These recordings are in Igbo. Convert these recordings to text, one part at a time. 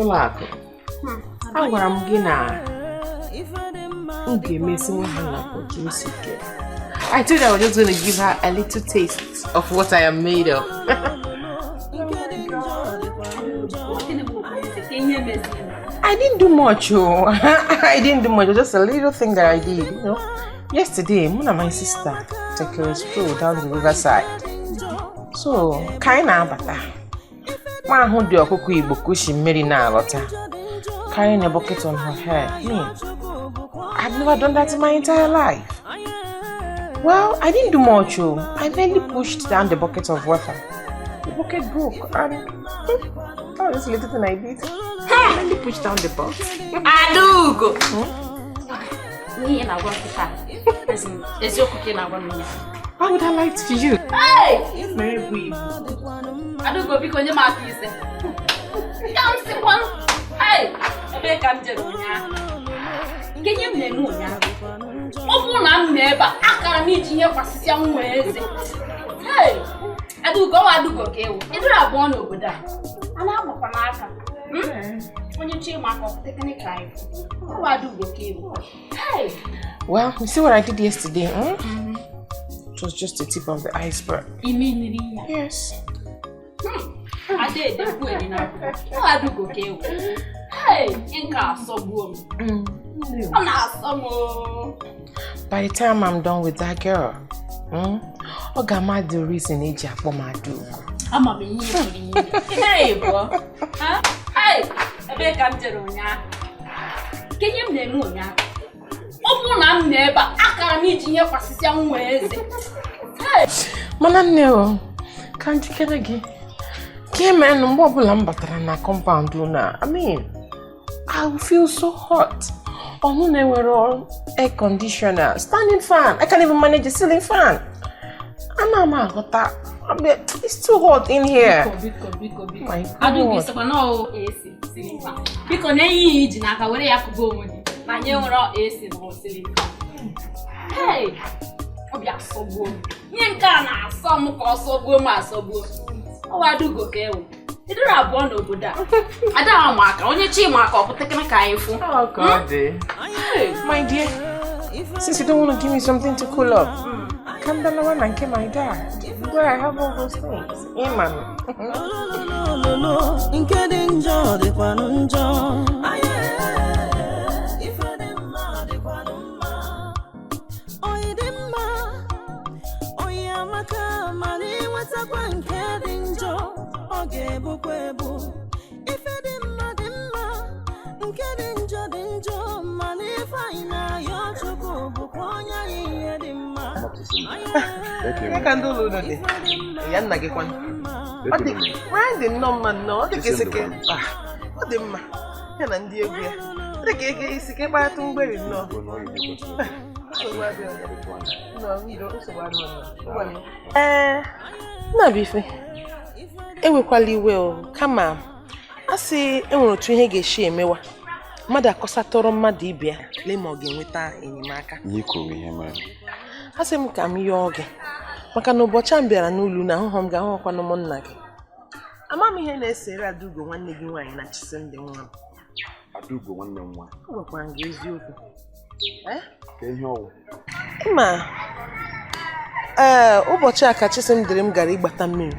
Ụlọakụ, agwara m gị na m ga-emesi nwa ha na otu o si kee. I told her I was just going to give her a little taste of what I am made of. I didn't do much, oh. I didn't do much. It was just a little thing that I did. Yesterday, mụ na my sister took a stroll down the riverside. So, ka anyị na-abata, nwa ahụ dị ọkụkọ Igbo ka o si mmiri na-alọta, carrying a bucket on her head. Me, I've never done that in my entire life. Well, I didn't do much, oh. I merely pushed down the bucket of water. The bucket broke, and that was the little thing I did. I merely pushed down the box. Adaugo! Ihe ị na-agwa m kịta, eziokwu ka ị na-agwa m ya? Why would I lie to you? Hey! Mere bụ Igbo. Adaugo, biko nye m aka ise. Ka m sịkwa, hey! Ebee ka m jere ụnyaahụ? Nke ihe m na-eme ụnyaahụ. Ọ bụrụ na m nọ ebe a, akara m iji ihe kwasịsịa nwa eze. Hey! Adaugo, ọwa Adaugo ka ewu. Ị dịrị abụọ n'obodo a. A na-agbakwa n'aka. Onye chọ ịma aka ọpụtekene ka anyị. Ọwa Adaugo ka ewu. Hey! Well, you see what I did yesterday, hmm? It was just the tip of the iceberg. Ime nri ya. Yes. Adaede kwueri na ọ Adaugo ka ewu. Hey! Nke a asọgbuo m. Ọ na-asọ m oo. By the time I'm done with that girl, ọ ga-ama the reason eji akpọ m Adaugo. Ama m ihe pụrụ ihe. Hey, bụ. Ha? Hey! Ebee ka m jere ụnyaahụ? Nke ihe m na-eme ụnyaahụ. Ọ bụrụ na m nọ ebe a, akara m iji ihe kwasịsịa nwa eze. Hey! Mana nne o, ka njikere gị. Ka e mere na mgbe ọbụla m batara na compound na, I mean, I will feel so hot. Ọnụ na-enwere air conditioner, standing fan. I can't even manage a ceiling fan. Ana m aghọta. I mean, it's too hot in here. Biko, biko, biko. My Adaugo, God. sịkwa na ọ AC ceiling fan. Biko na enyi iji n'aka were ya kụba onwe gị. Na anyị nwere AC na ọ ceiling fan. Hey! Obi asọgbuo m. Ihe nke a na-asọ m ka ọ sọgbuo m asọgbuo. Ọwa Adaugo ka ewu. Ị dịrị abụọ n'obodo a. Ada ama aka, onye chi ma aka ọpụtakịrị ka anyị fụ. Oh God. Hey! My dear, since you don't want to give me something to cool up, come down one and get my dad. Where I have all those things. Iman. Ololololo, nke dị njọ dịkwanụ njọ. Ife dị mma dịkwanụ mma. Oyi dị mma, oyi amaka, mana ịnwetakwa nke dị njọ, ọ ga-ebukwa ebu. Ife dị mma dị mma, nke dị njọ dị njọ, mana ife anyị na-ayọ Chukwu bụkwa onye anyị ihe dị mma. Ihe ka ndị ụlọ ụlọ dị. Ya nna gị kwanụ. Ọ dị nwaanyị dị nnọọ mma nnọọ. Ọ dị ka isi ka ah, ọ dị mma. Ya na ndị egwu ya. Ọ dị ka eke isi ka ịkparịta mgberi nnọọ. Nsogbu adịghị. Nnọọ, ndo, nsogbu adịghị nnọọ. Ngwanụ. Ee, Nnabuife, ewekwala iwe o, kama a sị enwere otu ihe ga-esi emewa mmadụ akọsatụrụ mmadụ ibe ya, lee ma ọ ga-enweta enyemaka. Ihe kwuru ihe mere. A sị m ka m yọọ gị maka na ụbọchị a m bịara n'ụlọ na ahụhụ m ga-ahụkwanụ m nna gị. Ama m ihe na-esere Adaugo nwanne gị nwaanyị na Chisimdị nwa m. Adaugo nwanne m nwaanyị. Ọ gwakwara m gị eziokwu. Eh? Ka ihe ọwụ. Ma ee, ụbọchị a ka Chisimdịrị m gara ịgbata mmiri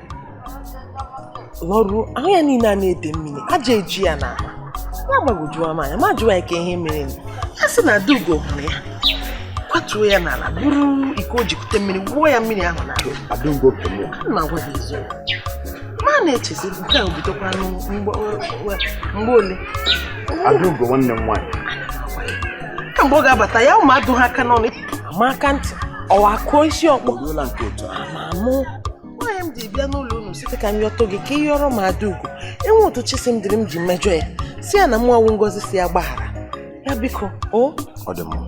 lọruo, ahụ ya niile a na-ede mmiri, aja eju ya n'akpa. Ya gbagwojuo m anya, ma jụwa ya ka ihe mere nụ. Ya sị na Adaugo hụrụ ya, kwatuo ya n'ala, buru iko o ji kute mmiri wụọ ya mmiri ahụ n'ala. Adaugo nke mụ. Ana m agwa gị eziokwu. Ma na-echezi nke a obidokwa mgbe ole. Adaugo nwanne m nwaanyị. Kamgbe ọ ga-abata ya ụmụ adụ ha aka n'ọnụ, ama aka ntị, ọwa akụọ isi ọkpọ. O ruola nke otu ahụ. Ma mụ nwaanyị m ji bịa n'ụlọ unu site ka m yọtọ gị ka ị yọrọ m Adaugo. Enwe otu Chisimdịrị m ji mejọ ya, si ya na mụ ọwụ Ngozi si ya gbaghara ya, biko o. Ọ dị mma.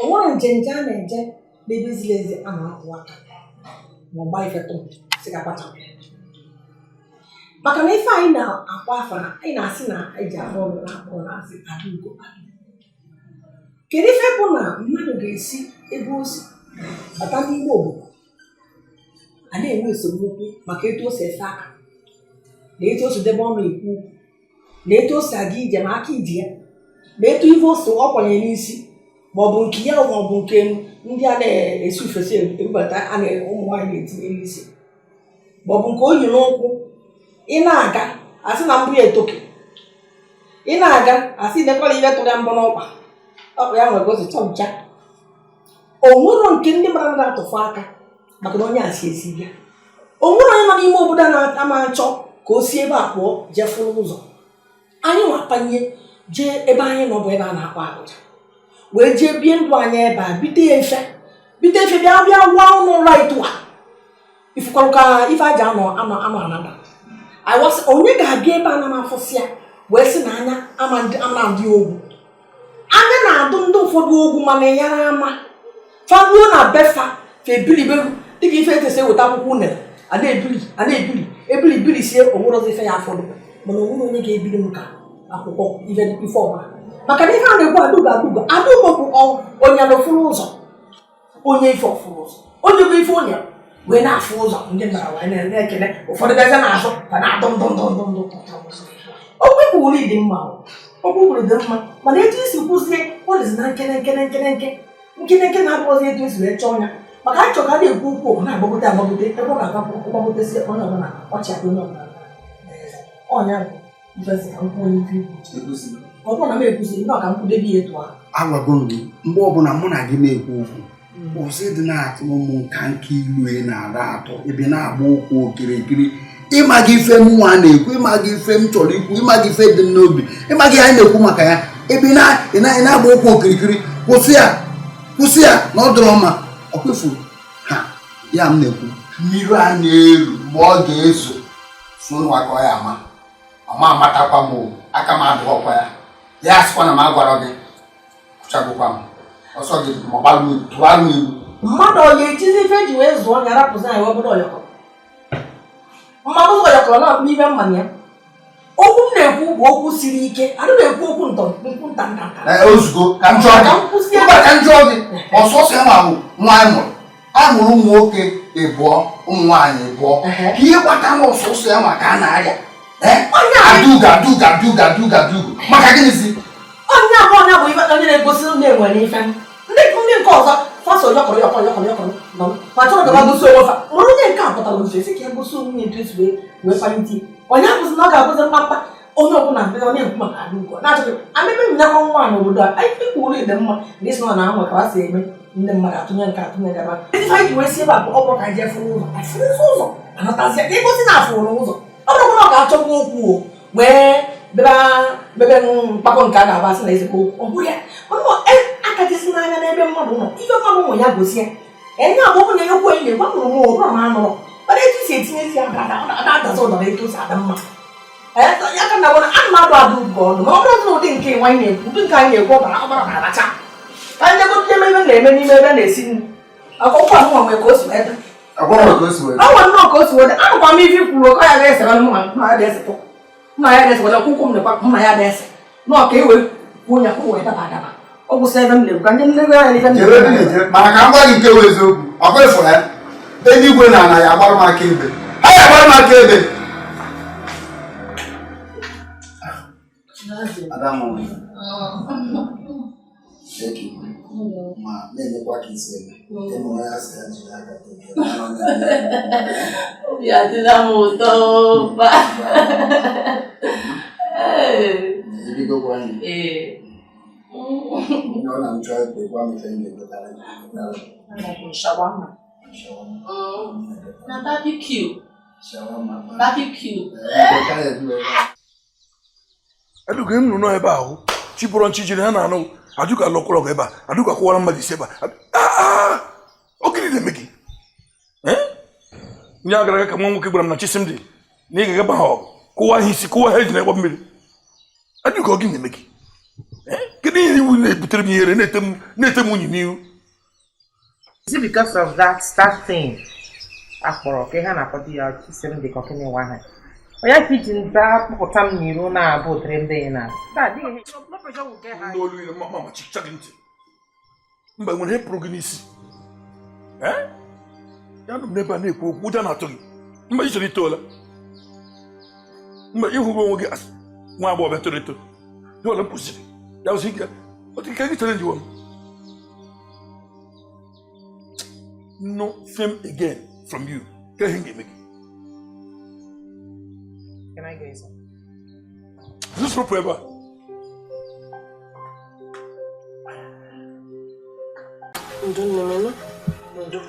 O nwere njenje a na-eje n'ebe ziri ezi a na-akwụ aka ma ọ gbaa ife tụm sị ga kpachapụ ya. Maka na ife anyị na-akpọ afa anyị na-asị na eji afọ ọnụ na-akpọ na-asị Adaugo. Kedu ife bụ na mmadụ ga-esi ebe o si bata n'ime obodo a na-enwe esemokwu maka etu o si efe aka na etu o si debe ọnụ ekwu okwu na etu o si aga ije ma aka ije ya na etu ife o so ọ kwanyere n'isi ma ọ bụ nke ya ma ọ bụ nke ndị a na-esi ofesi ebubata a na ụmụ nwaanyị na-etinye n'isi ma ọ bụ nke o yi n'ụkwụ. Ị na-aga asị na mbụ ya etoke, ị na-aga asị nekwala ihe tụrụ ya mbọ n'ọkpa ọkpa ya nwere ka o si chọncha. O nwero nke ndị mara na-atụfu aka maka na onye a si esi bịa. O nwere onye nọ n'ime obodo a na-ama achọ ka o si ebe a pụọ jee fụrụ ụzọ. Anyị nwapanye jee ebe anyị nọ bụ ebe a na-akpọ Abuja wee jee bie ndụ anyị ebe a, bite efe bite efe bịa bịa wa ọnụ ụra etu a ifụkwarụ ka ife aja anọ anọ anọ anada. Anyị wasị onye ga-abịa ebe a na afụsị ya wee sị na anya ama ndị ama ndị ogwu. Anya na-adụ ndị ụfọdụ ogwu mana yara ama faruo na befa fa ebiliberu dịka ife etesi eweta akwụkwọ unere a na-ebili a na-ebili ebili bili sie onwerozi ife ya afọdụ mana onwere onye ga-ebili m ka akwụkwọ ife ife ọbụla maka na ife a na-ekwu Adaugo Adaugo Adaugo bụ onye n'ofuru ụzọ onye ife ọfụrụ ụzọ onye bụ ife onye wee na-afụ ụzọ ndị mara wee na-ekele ụfọdụ gaza n'azụ ka na-adụ ndụ ndụ ndụ ndụ. Okwu kwuru dị mma, okwu kwuru dị mma mana etu isi kwuzie ọ dịzi na nkene nkene nkene nke nkene nke na-abụghịzi etu esi wee chọọ ya maka achọ ka a na-ekwu okwu ọ na-agbagote agbagote ebe ọ ga-agakwu gbagotesi onye ọbụla ọchị adị onye ọbụla ọnya bụ ifesi ka m kwuo onye ife ikwu ọ bụrụ na m ekwusi ndị ọka m kwudebe ya etu ahụ. Agwago m gị mgbe ọbụla mụ na gị na-ekwu okwu kwụsị ịdị na-atụ ụmụ nka nke ilu ị na-ada atụ ebe na-agba okwu okirikiri ịma gị ife mụnwa na-ekwu ịma gị ife m chọrọ ikwu ịma gị ife dị m n'obi ịma gị anyị na-ekwu maka ya ebe ị na-agba okwu okirikiri kwụsị ya kwụsị ya na ọ dọrọ mma ọ kwefuru ha ya m na-ekwu mmiri a na-eru mgbe ọ ga-ezo so nwa ka ọ ya ama ọma amatakwa m aka m adụghọkwa ya ya asịkwa na m agwara gị kụchagokwa m ọsọ gị ma tụgbalụ iwu mmadụ ọ ga-ejizi ife eji wee zụọ ya rapụzi anyị ọbụla ọyọkọ mmadụ ụzọ yọkọrọ na n'ife mmanya ya. Okwu m na-ekwu bụ okwu siri ike adị na-ekwu okwu ntọ nkwu nta nta nta. Ozugbo ka m jụọ gị mba ka m jụọ gị ọsọsọ ya nwa bụ nwa anyị mụrụ a mụrụ ụmụ nwoke ịbụọ ụmụ nwaanyị ịbụọ ka ihe gbata nwa ọsọsọ ya nwa ka a na-arịa Adaugo Adaugo Adaugo Adaugo Adaugo maka gịnịzi onye abụọ onye bụ ife onye na-egosi na enwere ife ndị nke ọzọ faso yọkọrọ yọkọrọ yọkọrọ yọkọrọ nọ ma chọrọ ka gosi onwe fa mụrụ onye nke a pụtara nso esi ka ya gosi onwe ya etu esi wee kpalite onye abụzi na ọ ga-abụzi mkpamkpa onye ọbụla bịa na-ekwu maka Adaugo na-achọghị ameme m nakwa nwa n'obodo a anyị kwuru dị mma na isi na ahụ ka ha si eme ndị mmadụ atụnye nke atụnye gaba ife anyị ji wee si ebe a bụ ọ bụrụ ka anyị jee fụrụ ụzọ afụrụ ụzọ anatazie ka egosi na afụrụ ụzọ ọ bụrụ na ọ ga-achọkwa okwu o wee bebe mkpakọ nke a ga-aba asị na ezigbo okwu ọ bụrụ ya akajisi n'anya n'ebe mmadụ nọ ife mmadụ nwe ya gosi ya enye abụ okwu na ekwu enyi na-egwa mụrụ m ọ bụrụ na anụrụ mana etu si etinyezi ya ada-adazi ụdara etu si ada mma ya ka na gwara ana m adụ Adaugo ọdụ ma ọ bụrụ na ụdị nke nwaanyị na-ekwu ụdị nke anyị na-ekwu ọbara ọbara na-aracha ka anyị jegote ebe ibe na-eme n'ime ebe na-esi nri akwụkwọ ahụ nwe ka o si wee dị ọnwa nnọọ ka o si wee dị anụkwa m ife kwuru ka ya ga-ese mma ya ga-esetụ mma ya ga-ese kwado akwụkwọ m nekwa mma ya ga-ese nọọ ka e wee kwuo ya ka o wee daba adaba ọ gwụsị ebe m na-ekwu ka ndị nlego anya n'ife m na-ekwu mana ka m gwa gị nke wụ eziokwu ọ kwefụrụ ya eluigwe na ala ya agbara m aka ebe ha ya agbara m aka ebe ma na-emekwa ka isi eme ịmụrụ ya si ya jiri aka obi adịla m ụtọ ba ebigokwa anyị ọ na nchọ ekwe m ife m ga-egotara shawarma na barbecue barbecue Adaugo m nọ ebe ahụ chi bụrụ nchi jiri ha na-anụ Adaugo alụkwụrụ ọgụ ebe a Adaugo akwụwara mmadụ isi ebe a ogiri na-eme gị nye agara aga ka nwa nwoke gwara m na Chisimdi na ị ga-agaba ha ọgụ kụwa ha isi kụwa ha eji na-egba mmiri Adaugo ọ gị na-eme gị kedu Ihe iwu na-ebutere m ihere na-ete m unyi n'ihu. Is it because of that thing? Akpọrọ ka ihe a na-akpọdo ya chisem dị ka ọkịnị nwa ha. Onye ka iji nta kpọpụta m n'iro na-abụ ụdịrị ndị ị na. Ndị olu ile mama chicha gị ntị. Mba nwere ihe pụrụ gị n'isi. Ya nọ m n'ebe a na-ekwu okwu ụjọ na-atụ gị. Mba ị chọrọ itola. Mba ịhụgo onwe gị asị nwa agbọghọ toro eto. Ihe ọla m kwụsịrị. Ya ozi ike. Otu ike gị challenge m. No fame again from you. Ka ihe m ga-eme gị. Can I go inside? This rope ebe a. Ndo nne m ndo.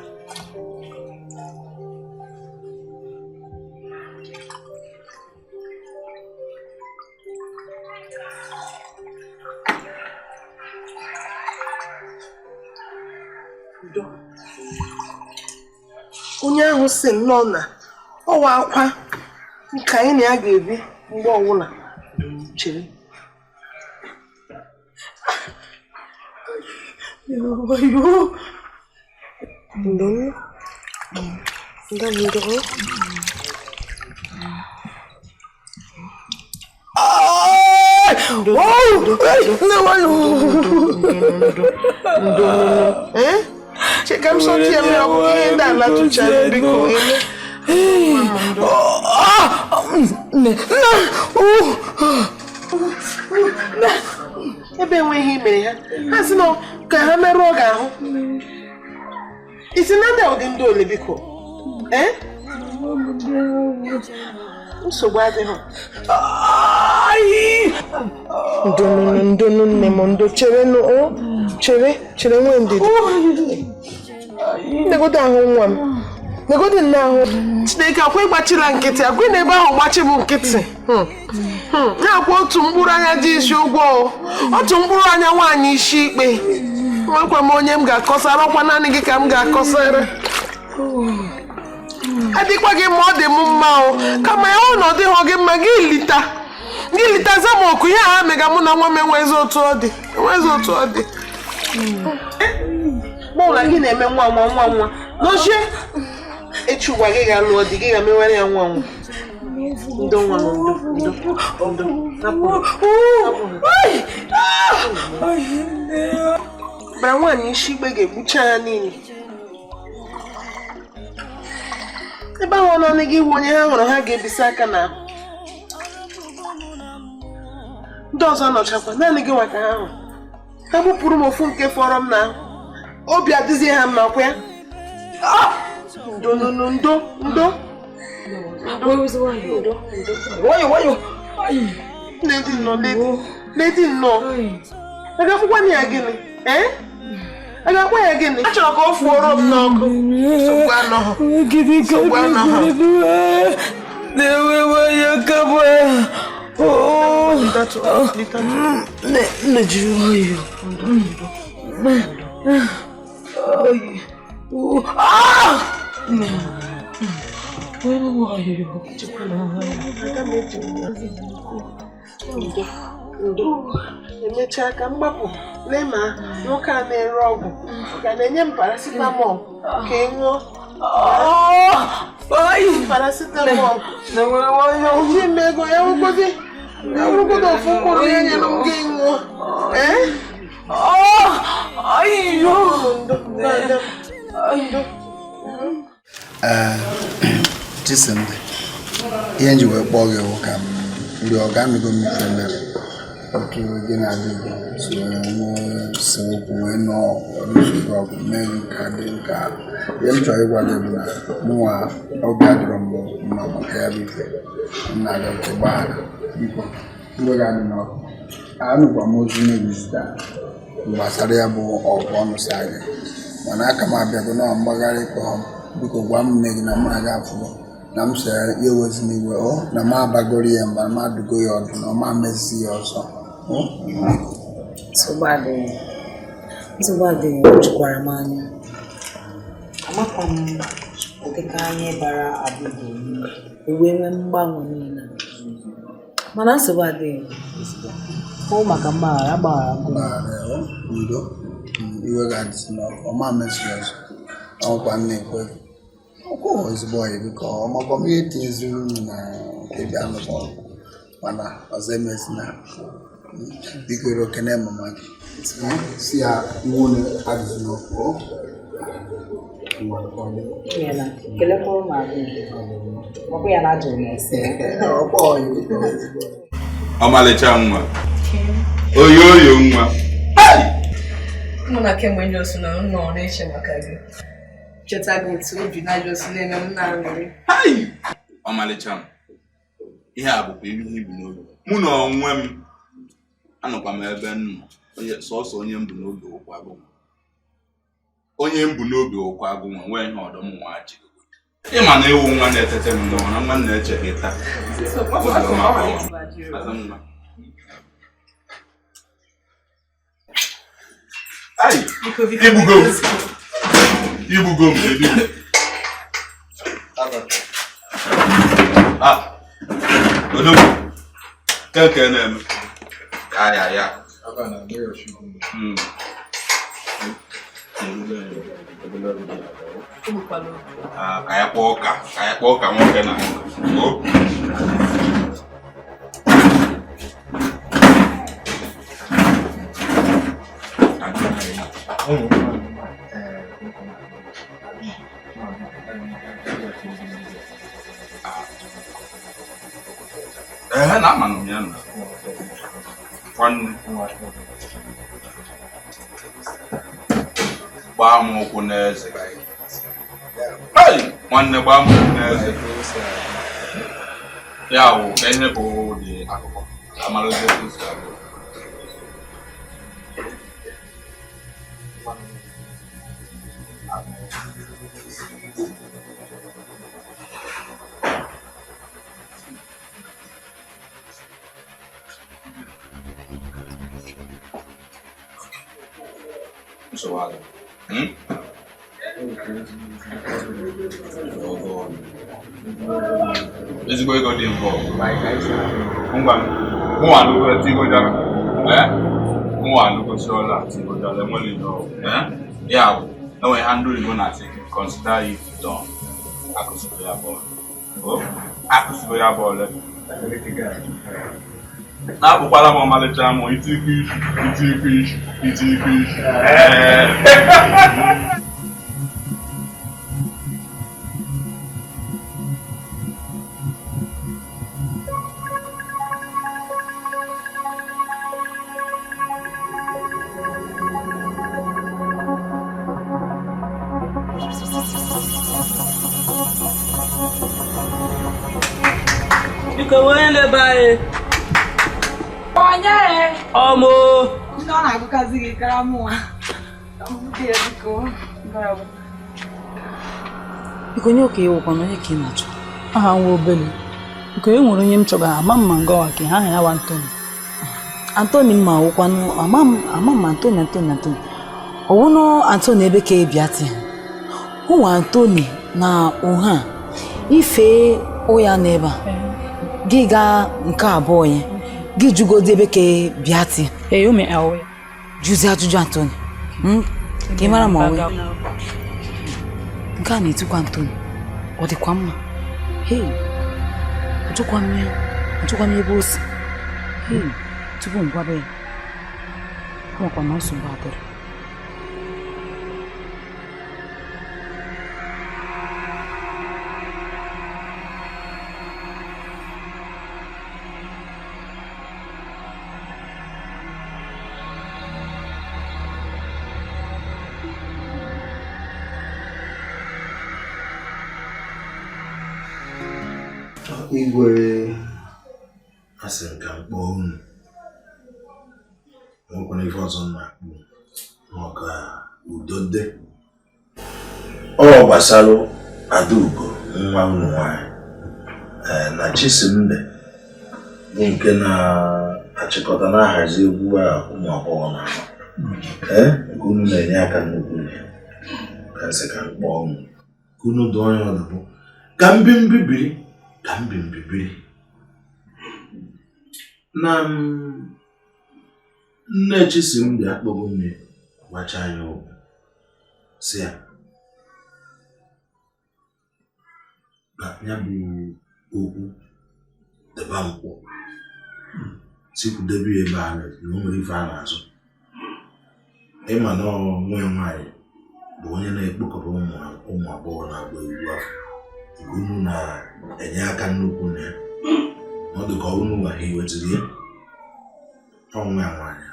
Ndo. Onye ahụ si nnọọ na ọwa akwa nke anyị na ya ga-ebi mgbe ọbụla chere. Ndo ndo ndo. Ndo ndo. Cheka m sọtị ya mere ọkụkọ ihe ndị ala tụchara biko eme. Ebe enweghị ihe mere ha ha sị na ka ha merụọ gị ahụ. Isi na ndị ụdị ndị ole biko? Nsogbu adịghị. Ndo ndo nne m ndo chere chere chere nwee ndidi. Negodu ahụ nwa m. Negodu nne ahụ. Chineke akwa ịgbachila nkịtị akwa na ebe ahụ gbachi bụ nkịtị. Na-akwa otu mkpụrụ anya dị isi ụgwọ otu mkpụrụ anya nwaanyị isi ikpe. Nwekwa m onye m ga-akọsara ọkwa naanị gị ka m ga-akọsara. Adịkwa gị mma ọ dị m mma o kama ya ọ na ọ dịghị gị mma gị lita. Gị litaza m oku ihe a mega mụ na nwa m enwezi otu ọ dị. Enwezi otu ọ dị. Mụ na gị na-eme nwa nwa nwa nwa. N'ochie echi ụgwa gị ga-alụọ di gị ga-emewere ya nwa nwa. Ndo nwa m ndo ndo ndo. Bara nwaanyị isi ikpe ga-egbucha ya niile. Ebe ahụ naanị gị iwu onye ha hụrụ ha ga-ebisa aka n'ahụ. Ndị ọzọ nọchakwa naanị gị nwa ka ha hụrụ. Ha gbupụrụ m ofu nke fọrọ m n'ahụ. Obi adịghị ha mma kwa ya. Ndo ndo ndo ndo ndo. Lady nnọọ lady nnọọ. A ga-akwụkwa ya gịnị? A ga-akpọ ya gịnị? A chọrọ ka o fuoro m n'ọkụ. Nsogbu anọghọ. Nsogbu anọghọ. Nne jiri nwayọọ. Ndo emechaa ka m gbapụ lee ma nwoke a na-ere ọgwụ ọ ga na-enye m paracetamol ka ị ṅụọ. Paracetamol ji m ego ya wụrụgodo ofu mkpụrụ ya nyere m gị ṅụọ. Chisimdi, ihe m ji wee kpọọ gị wụ ka mgbe ọ ga-amịgo m ife mere otu gị na Adaugo si wee nwee se okwu wee nọọ nsogbu ọgụ mee nka dị nka. Ihe m chọrọ ịgwa gị bụ na mụnwa obi adịrọ m mma maka ya bụ ife m na-arịọ ka ị gbaghara biko mgbe ga-adị n'ọkụ. Anụkwa m ozi na-ebizita gbasara ya bụ ọgụ ọnụ sa gị mana aka m abịago na mgbagharị kpọọ m biko gwa m nne gị na m aga afụ na m sị ya ewezi n'iwe o na m abagoro ya mba m adụgo ya ọdụ na ọ ma mezi ya ọzọ. Nsogbu adịghị, o jukwara m anya. Amakwa m ụdịka anyị bara Adaugo ime wee nwee mgbanwe niile. Mana nsogbu adịghị. Ọ maka mgbaghara agbaghara Ndo iwe ga-adịzi n'ọkụ ọma mesi ọzọ ọkwa nna ekwe ọkwa ezigbo ọyị biko ọmakwa m ihe tinyeziri unu na nke bịa nụkọ ọgụ mana ọzọ emezina. Biko ere okene mama gị si ya iwu na adịzi n'ọkụ. Kelekwara m Adaugo. Gwakwa ya na ajụrụ m ese. Ọkwa ọyị ezigbo ọyị. Ọmalịcha nwa, oyo oyo nwa. Mụ na kemgbe ndị osu na m nọ na-eche maka gị. Cheta gị otu obi na-ajọ osu na-eme m na-aṅụrị. Ọmalịcha m, ihe a bụkwa ihe ibu n'obi. Mụ na onwe m anọkwa m ebe m nọ, onye sọsọ onye m bụ n'obi ụkwa agụ nwa. Onye m bụ n'obi ụkwa agụ nwa nwee ihe ọdọ m nwa ji. Ịma na ewu nwa na-etete m n'ụwa na nwa m na-eche gị taa. Obiọma ka ọ bụ. Asa nwa. Ai, igbugo m. Igbugo m, ebi m. Ah, odogwu. Keke na-eme. Ya ya ya. Ah, ka ya kpọọ ụka, ka ya kpọọ ụka nwoke na nwoke. O. Ee, na ama m ya na. Nwanne. Gbaa m ụkwụ n'eze. Hey! Nwanne gbaa m ụkwụ n'eze. Ya wụ ka ihe bụ dị akụkọ. Ka amara otu esi agụ. Nsogbu adị. Ezigbo ego dị involved. Ngwa, mụnwa anụgo tigojara. Eh? Mụnwa anụgosi ọla tigojara enwere ihe ọ. Eh? Ya bụ, enwere ha ndị oyibo na-asị consider it done. Akụsigo ya bọọlụ. O, akụsigo ya bọọlụ. Na-akpụkwala m ọmalịcha mụ itiku isi, itiku isi, itiku isi. Ee. Biko onye na-ebe anyị. Onye? Ọmụ. Ndị ọ na-agụkazi gị kara mụnwa. Ka m bute ya biko. Biko onye okenye wụkwa na onye ka ị na-achọ? Aha nwa obele. Biko e nwere onye m chọgara ama m ma ngọwa ka aha ya wa Antoni. Antoni mma wụkwanụ ama m ama m Antoni Antoni Antoni. Ọwụnụ Antoni ebe ka ebia ti. Ụwa Antoni na ụha ife ụya n'ebe a. Gị gaa nke abụọ ya. Gị jụgodu ebe ka bịa ti. Ee, ome awụ ya. Jụzie ajụjụ Antoni. Ka ị mara ma ọ wee. Nke a na-etukwa Antoni. Ọ dịkwa mma. Hei, ajụkwa m ya. Ajụkwa m ebe o si. Hei, tupu m gwaba ya. Ọ makwa na nsogbu adịrị. Igwe asị m ka m kpọọ unu nwekwana ife ọzọ m na-akpụ maka udo dị ọ gbasara Adaugo nwa unu nwanyị na Chisimdi bụ nke na-achịkọta na-ahazi egwu a ụmụ agbọghọ na-agba nke unu na-enye aka nnukwu ya ka nsị ka m kpọọ unu ka unu dụọ ya ọdụ bụ ka mbimbi biri ka mbimbi biri na Nne Chisimdi akpọgo m ya gwacha ya okwu sị ya na ya bụ okwu deba nkwụ si kwudebe ya ebe a na o nwere ife a na-azụ. Ịma na nwa ya nwaanyị bụ onye na-ekpokọba ụmụ agbọghọ na-agba egwu afọ nke unu na-enye aka nnukwu na ya ọ dị ka unu nwa ha ewetiri ya ọnwa ya nwaanyị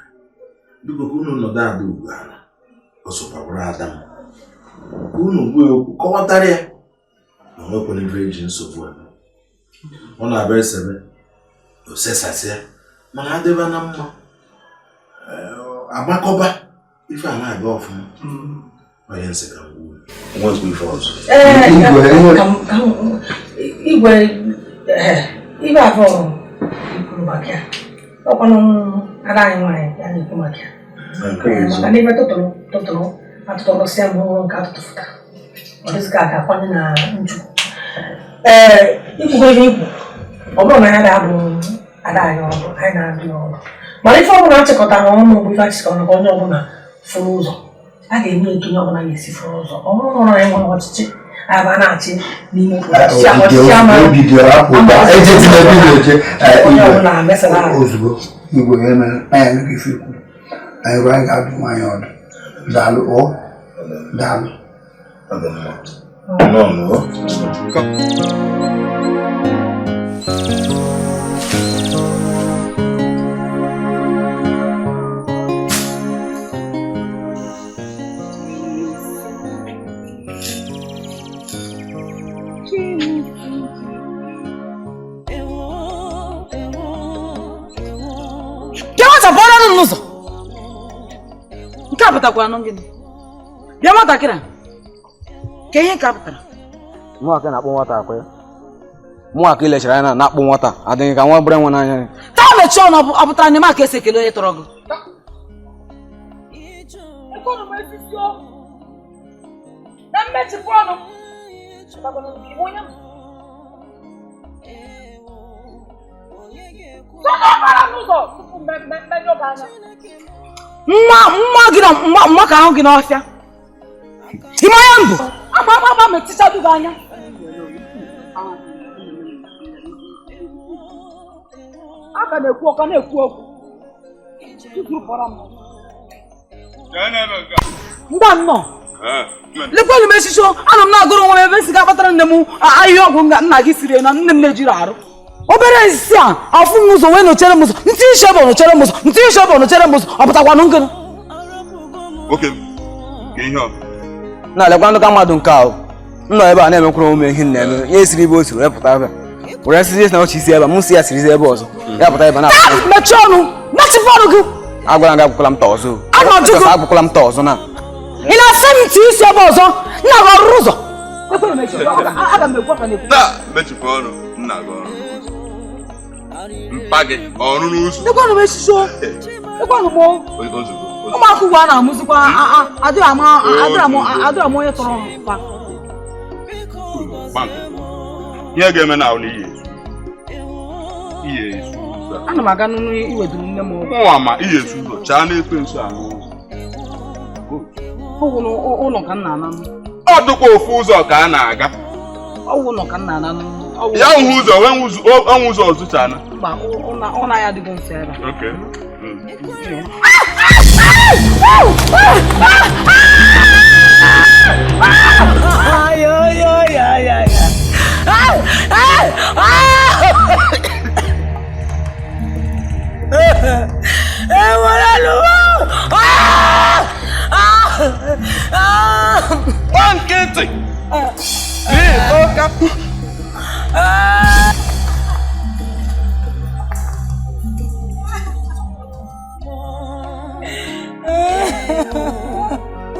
biko ka unu nọdụ ada ugbu ala ọ sokwa bụrụ ada m ka unu gwa ya okwu kọwatara ya na o nwekwana ife eji nsogbu eme. Ọ na-abịa esebe osesasịa mana adịba na mma agbakọba ife a na-aga ọfụma. Onye nsị ka m gwuo nwekwa ife ọzọ. Igwe igwe afọ kwuru maka ya ọkwanụ ada anyị nwaanyị ya na-ekwu maka ya maka na ife tụtụrụ atụtụrụsịa mbụ nke atụtụfụta ọ dịzị ka a ga-akwanye na nchukwu. Ee, ikwugo ihe ikwu ọ bụrụ na ya ga-abụ ada anyị ọrụ anyị na-adụ ya ọrụ mana ife ọbụla achịkọtara ọnụ bụ ife achịkọtara ka onye ọbụla fụrụ ụzọ a ga-eme etu onye ọbụla ga-esi fụrụ ụzọ. Ọ bụrụ na anyị nwere ọchịchị anyị ba na-achị n'ime obodo onye ọbụla mesara ahụ ozugbo igwe ya mere anyị anaghị ife ikwu anyị gwa anyị ga-adụ nwaanyị ọdụ. Daalụ o daalụ. N'ụzọ nke a pụtakwara nụ gịnị? Bịa nwatakịrị a ka ihe nke a pụtara. Nwa na-akpọ nwata akwa ya mụ aka ilechara anya na-akpọ nwata adịghị ka nwa obere nwa n'anya ya. Taa mechie ọnụ ọ pụtara na eme ka esi ekele onye tọrọ gị. Nwa gị na nwa ka ahụ gị n'ọfịa ime anya mbụ agba agba agba metichadu gị anya. A ka na-ekwu ọka na-ekwu okwu tupu kpọrọ m ndị a nnọọ lekwelu m echichi anọ m na-agụrụ onwe m ebe m si ga-akpatara nne m ahịhịa ọgwụ nna gị siri na nne m na-ejiri arụ obere isi a afụ m ụzọ wee nọchere m ụzọ ntị isi ebe nọchere m ụzọ ntị isi ebe nọchere m ụzọ ọ pụtakwanụ nkịnụ. Na-alekwa ndụ ka mmadụ nke ahụ m nọ ebe a na-emekwara omume ihe na-eme ya esiri ebe o si wee pụta ebe were sizie na ọchị isi ebe m si ya sirizi ebe ọzọ ya pụta ebe na mechie ọnụ mechipụ ọnụ gị. Agwara m gị agwụkwala m ta ọzọ agwụkwala m ta ọzọ na ị na-asị m ntị isi ebe ọzọ nna gị ọrụrụ ụzọ. Mechipụ ọnụ nna gị ọrụ mpa gị ọrụrụ ụzọ. Ekwenụ m echichi o ekwenụ m ụmụaka ugbu a na-amụzikwa adịghị ama onye tọrọ mpa. Ihe ga-eme na ahụ na ihe ezu ụzọ. Ana m aga n'ụlọ iweduru nne m ọgwụ. Mụnwa ma ihe ezu ụzọ chaa n'ekwe nso ahụ. Ọgwụ ụlọ ka m na-ana. Ọ dịkwa ofu ụzọ ka a na-aga. Ọgwụ ụlọ ka m na-ana. Ya hụ ụzọ nwee ụzọ ọzọ chana. Mba, ụlọ ya adịghị nso ebe a. Okay. Nkịtị.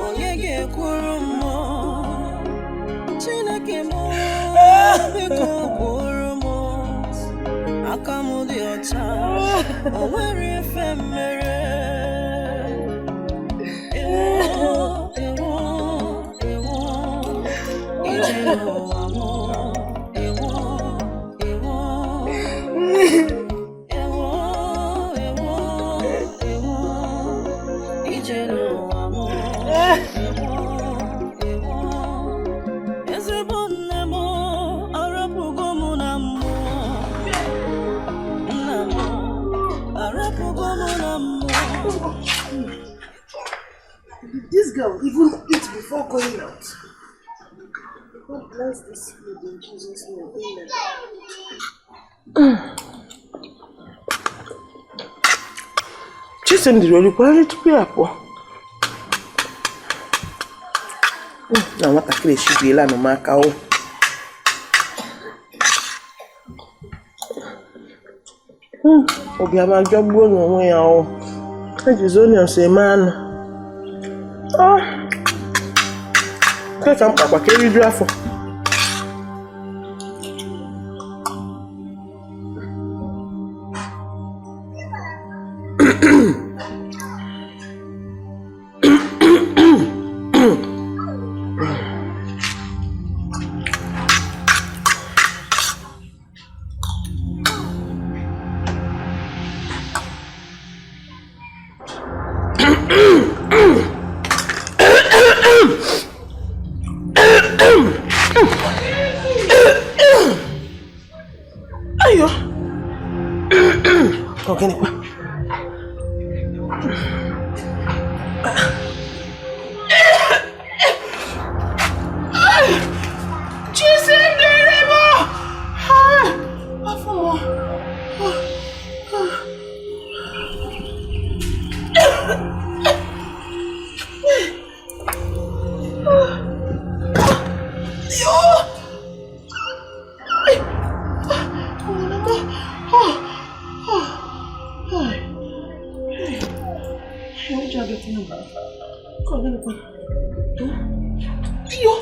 Onye ga-ekwuru mmụọ Chineke m biko kwuru m aka m dị ọcha o nwere ife mere ewo ewo ewo ije n'ụwa m ewo ewo ewo ewo ewo. even eat before going out. God bless this food in Jesus' name. Amen. Chisimdi orikwara nri tupu ya pụọ? Na nwatakịrị eshibiela nụ m aka o. Obiama jọgbuo n'onwe ya o. Ejizi onions eme anụ. Nke ka mkpakwa ka eriju afọ. Ayo. Ọ gịnịkwa? Chisimdiri m! Afọ m! Yo! Ayo!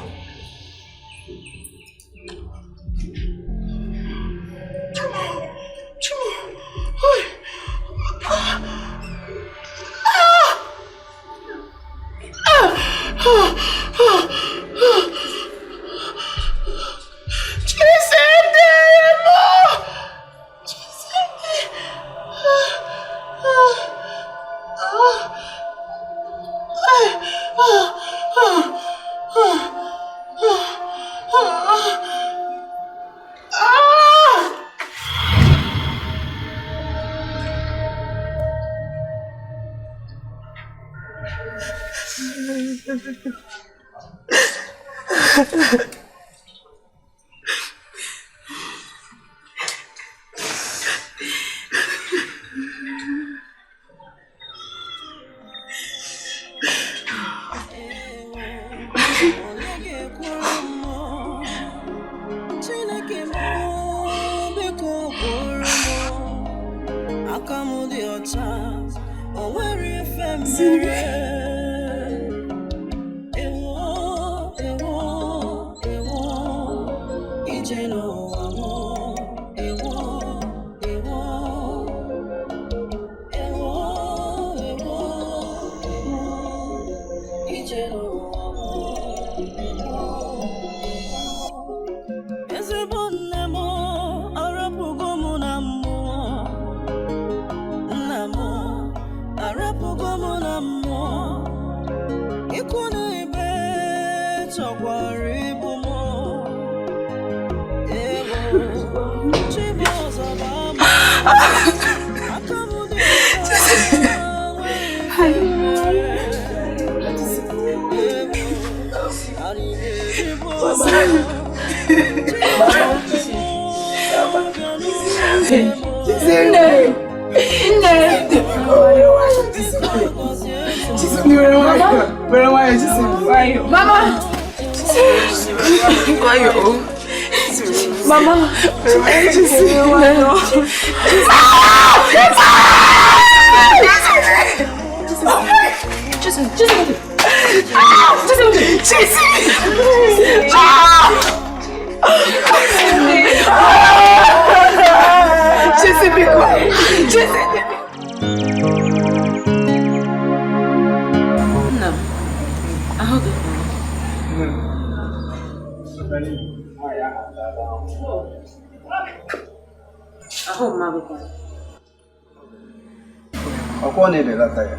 Ọkwọ na-ebelata ya.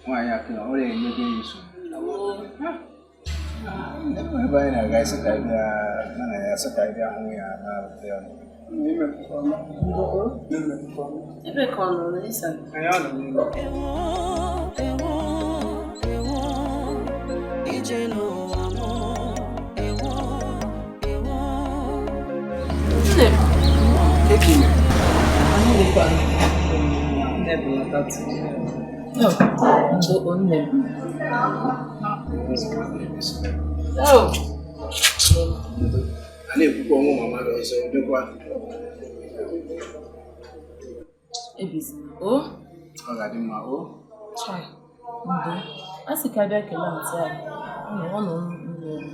Nwaanyị akụ na ọrịa enyego ya nsogbu. Ebe anyị na-aga isi ka bịa na ya sị ka bịa hụ ya na-arụta ya. Ebe ka ọ nọ n'isa? Anyị ọ nọ n'ime. Ewo, ewo, ewo. Ije n'ụwa m, ewo, ewo. Nne m. Ekele. Anyị dịkwa. Nne belatatu. Ndo nne m. Oh. A na-ekwukwa ọnwụ mama gị ọzọ, ọ dịkwa. Ebezina. O? Ọ ga-adị mma, o. Chai. Ndo. A sị ka abịa kelee ntị anyị. Ọ nọ nne m.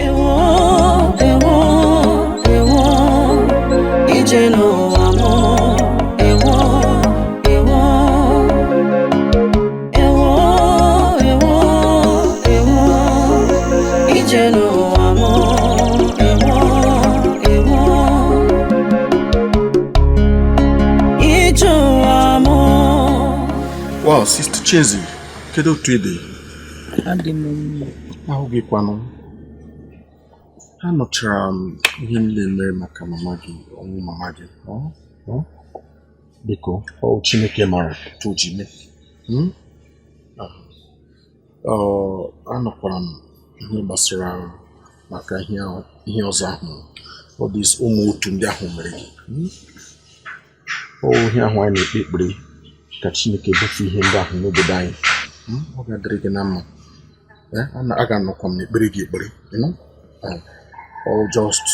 Ewo, ewo, ewo, ije n'ụwa m, ewo, ewo, ewo, ewo, ewo, ije n'ụwa m, ewo, ewo, ije ụwa m. Wow, Sister Chizzy, kedu otu ị dị? Adị m mma. Ahụ gị kwanụ. Anụchara m ihe niile mere maka mama gị, ọnwụ mama gị. Ọ? Ọ? Biko, ọ Chineke mara otu o ji mee. Hmm? Ah. Ọ, anụkwara m ihe gbasara maka ihe ihe ọzọ ahụ ọ dị ụmụ otu ndị ahụ mere gị. Hmm? Ọ ihe ahụ anyị na-ekpe ekpere ka Chineke bufee ihe ndị ahụ n'obodo anyị. Hmm? Ọ ga-adịrị gị na mma. Eh, a ga-anọkwa m n'ekpere gị ekpere, you know? Or just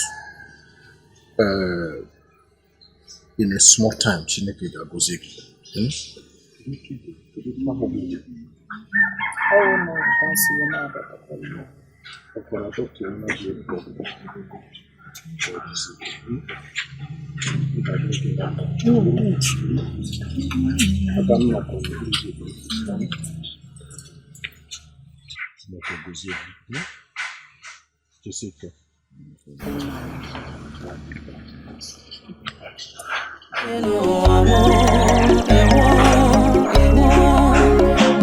in a small time, Chineke ga-agọzi gị. Hmm? Ọrụ na ka m si wee na-abatakwara ya. Ọkwara dọkịta nwa gị ebe ọgwụgwọ. Hmm? Ọ ga-adịrị gị na mma. Aga m nọkwa n'ekpere gị ekpere. Hmm? Chineke gozie gị. Hmm? Jisie ike.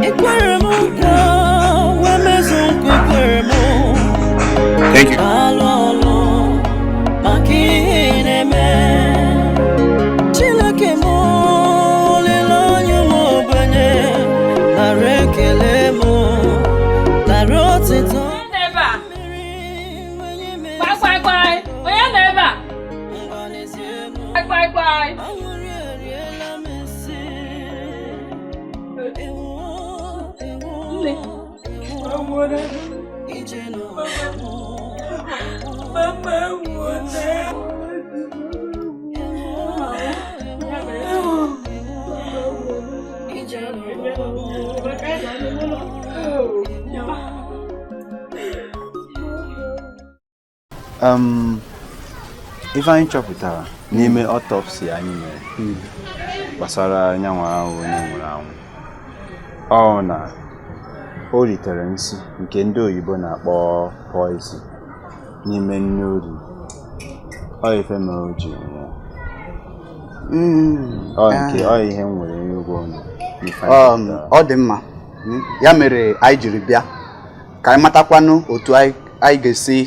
Ekwere m nkwa wee mezu nkwa ekwere m. Thank you. Alụ ọlụ maka ihe ị na-eme. Chineke m, olileanya m ogbenye, nara ekele m, nara otito. Onye nọ ebe a? Gbaị gbaị gbaị. Onye nọ ebe a? Gbaị gbaị gbaị. Nne. Mama nwụrụ. Ife anyị chọpụtara n'ime autopsy anyị mere gbasara nyanwa ahụ onye nwụrụ anwụ, ọ na o ritere nsi nke ndị oyibo na-akpọ poison n'ime nne o riri. Ọ ife mere o ji nwụọ. Ọ nke ọ ihe m nwere n'ụgwọ ụlọ n'ife anyị chọpụtara. Ọ dị mma. Ya mere anyị jiri bịa ka anyị matakwanụ otu anyị anyị ga-esi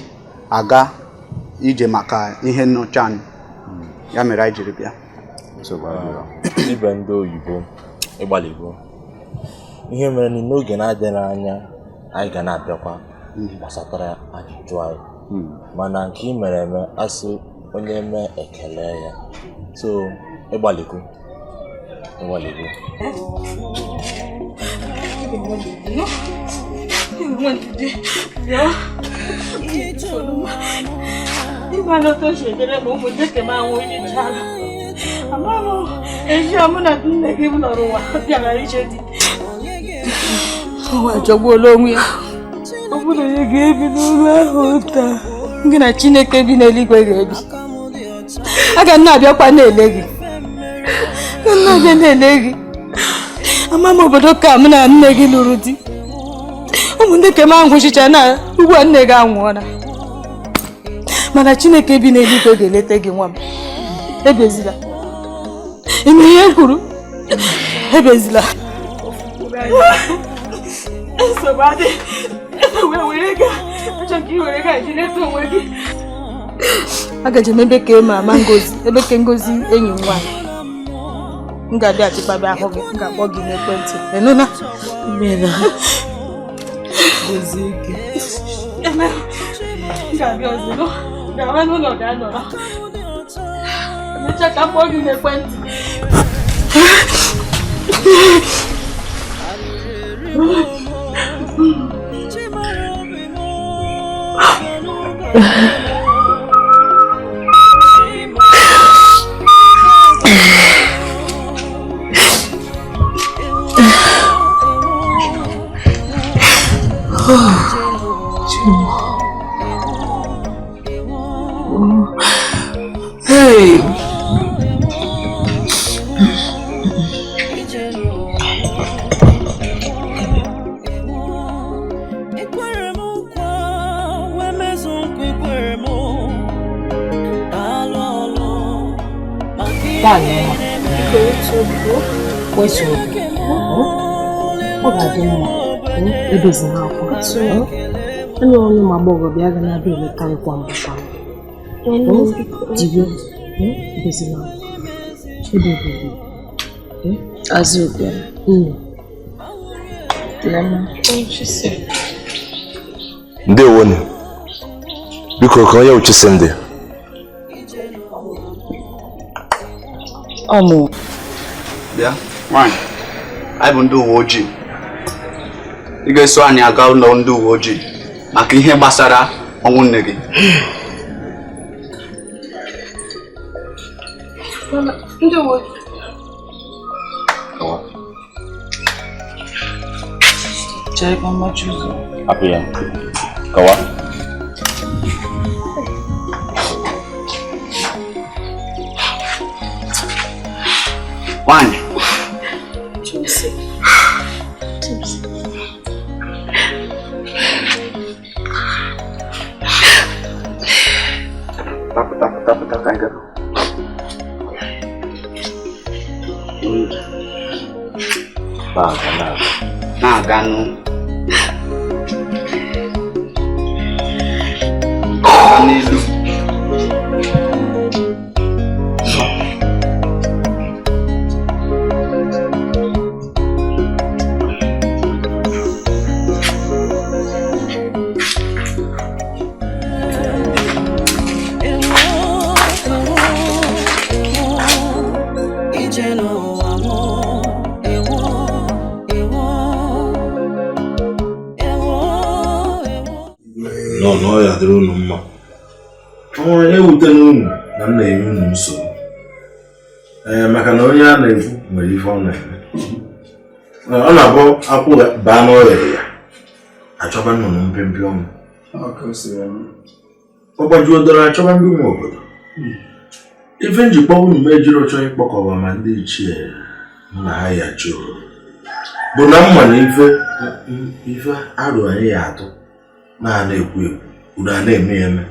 aga ije maka ihe nnọchi anyị. Ya mere anyị jiri bịa. Ibe ndị oyibo ịgbalịgo ihe mere na n'oge na-adịghị anya anyị ga na-abịakwa gbasatara ajụjụ anyị, mana nke ị mere eme asị onye mee ekele ya, so ịgbalịgo ịgbalịgo. Ịma na otu o si edere ma ụmụnne m anwụ ijichala. Ama m ezi mụ na nne gị nọrọ ụwa bịara ije di. Ụwa jọgbuola onwe ya. Ọ bụrụ na ị ga-ebi n'ụlọ ahụ taa, gị na Chineke bi n'eluigwe ga-ebi. Aga m na-abịakwa na-ele gị. Aga m na-abịa na-ele gị. Ama m obodo ka mụ na nne gị lụrụ di. Ụmụnne ke m anwụchicha na ugbu a nne gị anwụọla. Mana Chineke bi n'eluigwe ga-eleta gị nwa m. Ebezila. Ị nụrụ ihe m kwuru? Ebezila. Nsogbu adị. Were ego a. Achọ ka ị were ego a ji leta onwe gị. Agaje m ebe ka ma ama Ngozi, ebe ka Ngozi enyi m nwaanyị. M ga-abịa achịkpaba ahụ gị, m ga-akpọ gị n'ekwentị. Ị nụla? Imena. Ezike. Eme. Ga-abịa ozugbo. Gawa n'ụlọ ga nọrọ. Emechaa ka m kpọọ gị n'ekwentị. Hey. Nwaanyị ọma, wetuo obi, ọ ga-adị mma edozi n'akwa. Onye onye ụmụ agbọghọ bịa ga na-abịa eleta gị kwa mgbe kwa mgbe. Jide edozi n'akwa. Ebe obibi. Azuka. Ndewonu. Biko ka onye Chisimdi. Ọmụ. Bịa, nwaanyị, anyị bụ ndị uwe ojii. Ị ga-eso anyị aga ụlọ ndị uwe ojii maka ihe gbasara ọnwụ nne gị. Ndị uwe ojii. Chere ka mmachi ụzọ. Hapụ ya. Kọwa. Nwaanyị. Chimsi. Chimsi. Pụta, pụta, pụta, ka anyị gaa. Na-aga nụ. N'ilu. Nọ na ọ ya dịrị unu mma. Ọ ewutela unu na m na-enye unu nsogbu. Ee, maka na onye a na-ekwu nwere ife ọ na-eme. Ọ na-abụ akwụ baa n'ọrịa ya achọba nnụnụ mpempe ọnụ. Ọ gbajuo dọrọ achọba ndị nwe obodo. Ife njikpọ unu m ejiri chọọ ịkpọkọba ma ndị ichie mụ na ha ya chụrụ bụ na mma na ife ife arụ anyị ya atụ na na-ekwu ekwu unu a na-eme ya eme.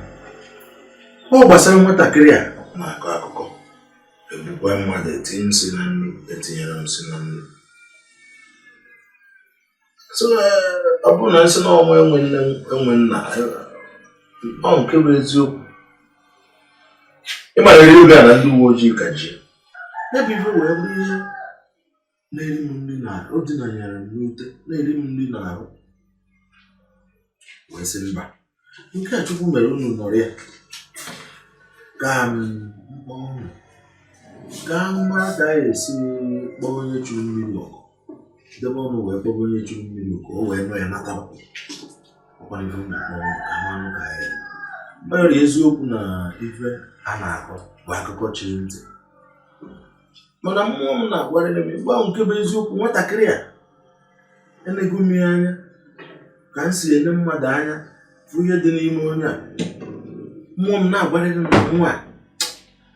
Ọ gbasara nwatakịrị a na-akọ akụkọ egbukwa mmadụ etinye nsị na nri etinyere nsị na nri. So ọ bụrụ na nsị na ọnwa enwe nne enwe nna ọ nke bụ eziokwu. Ị mara eri oge a na ndị uwe ojii ka ji ya bụ ife wee bụrụ ihe na-eri m nri na o dinanyere m n'ute na-eri m nri n'ahụ wee sị mba nke a Chukwu mere unu nọrọ ya ka m gaa mara ka a esi kpọọ onye churu mmiri ọkụ debe ọnụ wee kpọọ onye churu mmiri ọkụ o wee nọ ya natara ọkwana ife m na-akpọ ka mmanụ ka ya ọ yọrọ eziokwu na ife a na-akọ bụ akụkọ chiri ntị mana mmụọ m na-agwarịrị m ịgba nke bụ eziokwu nwatakịrị a enego m ya anya ka m si ele mmadụ anya fụ ihe dị n'ime onye a mmụọ m na-agwarịrị m na nwa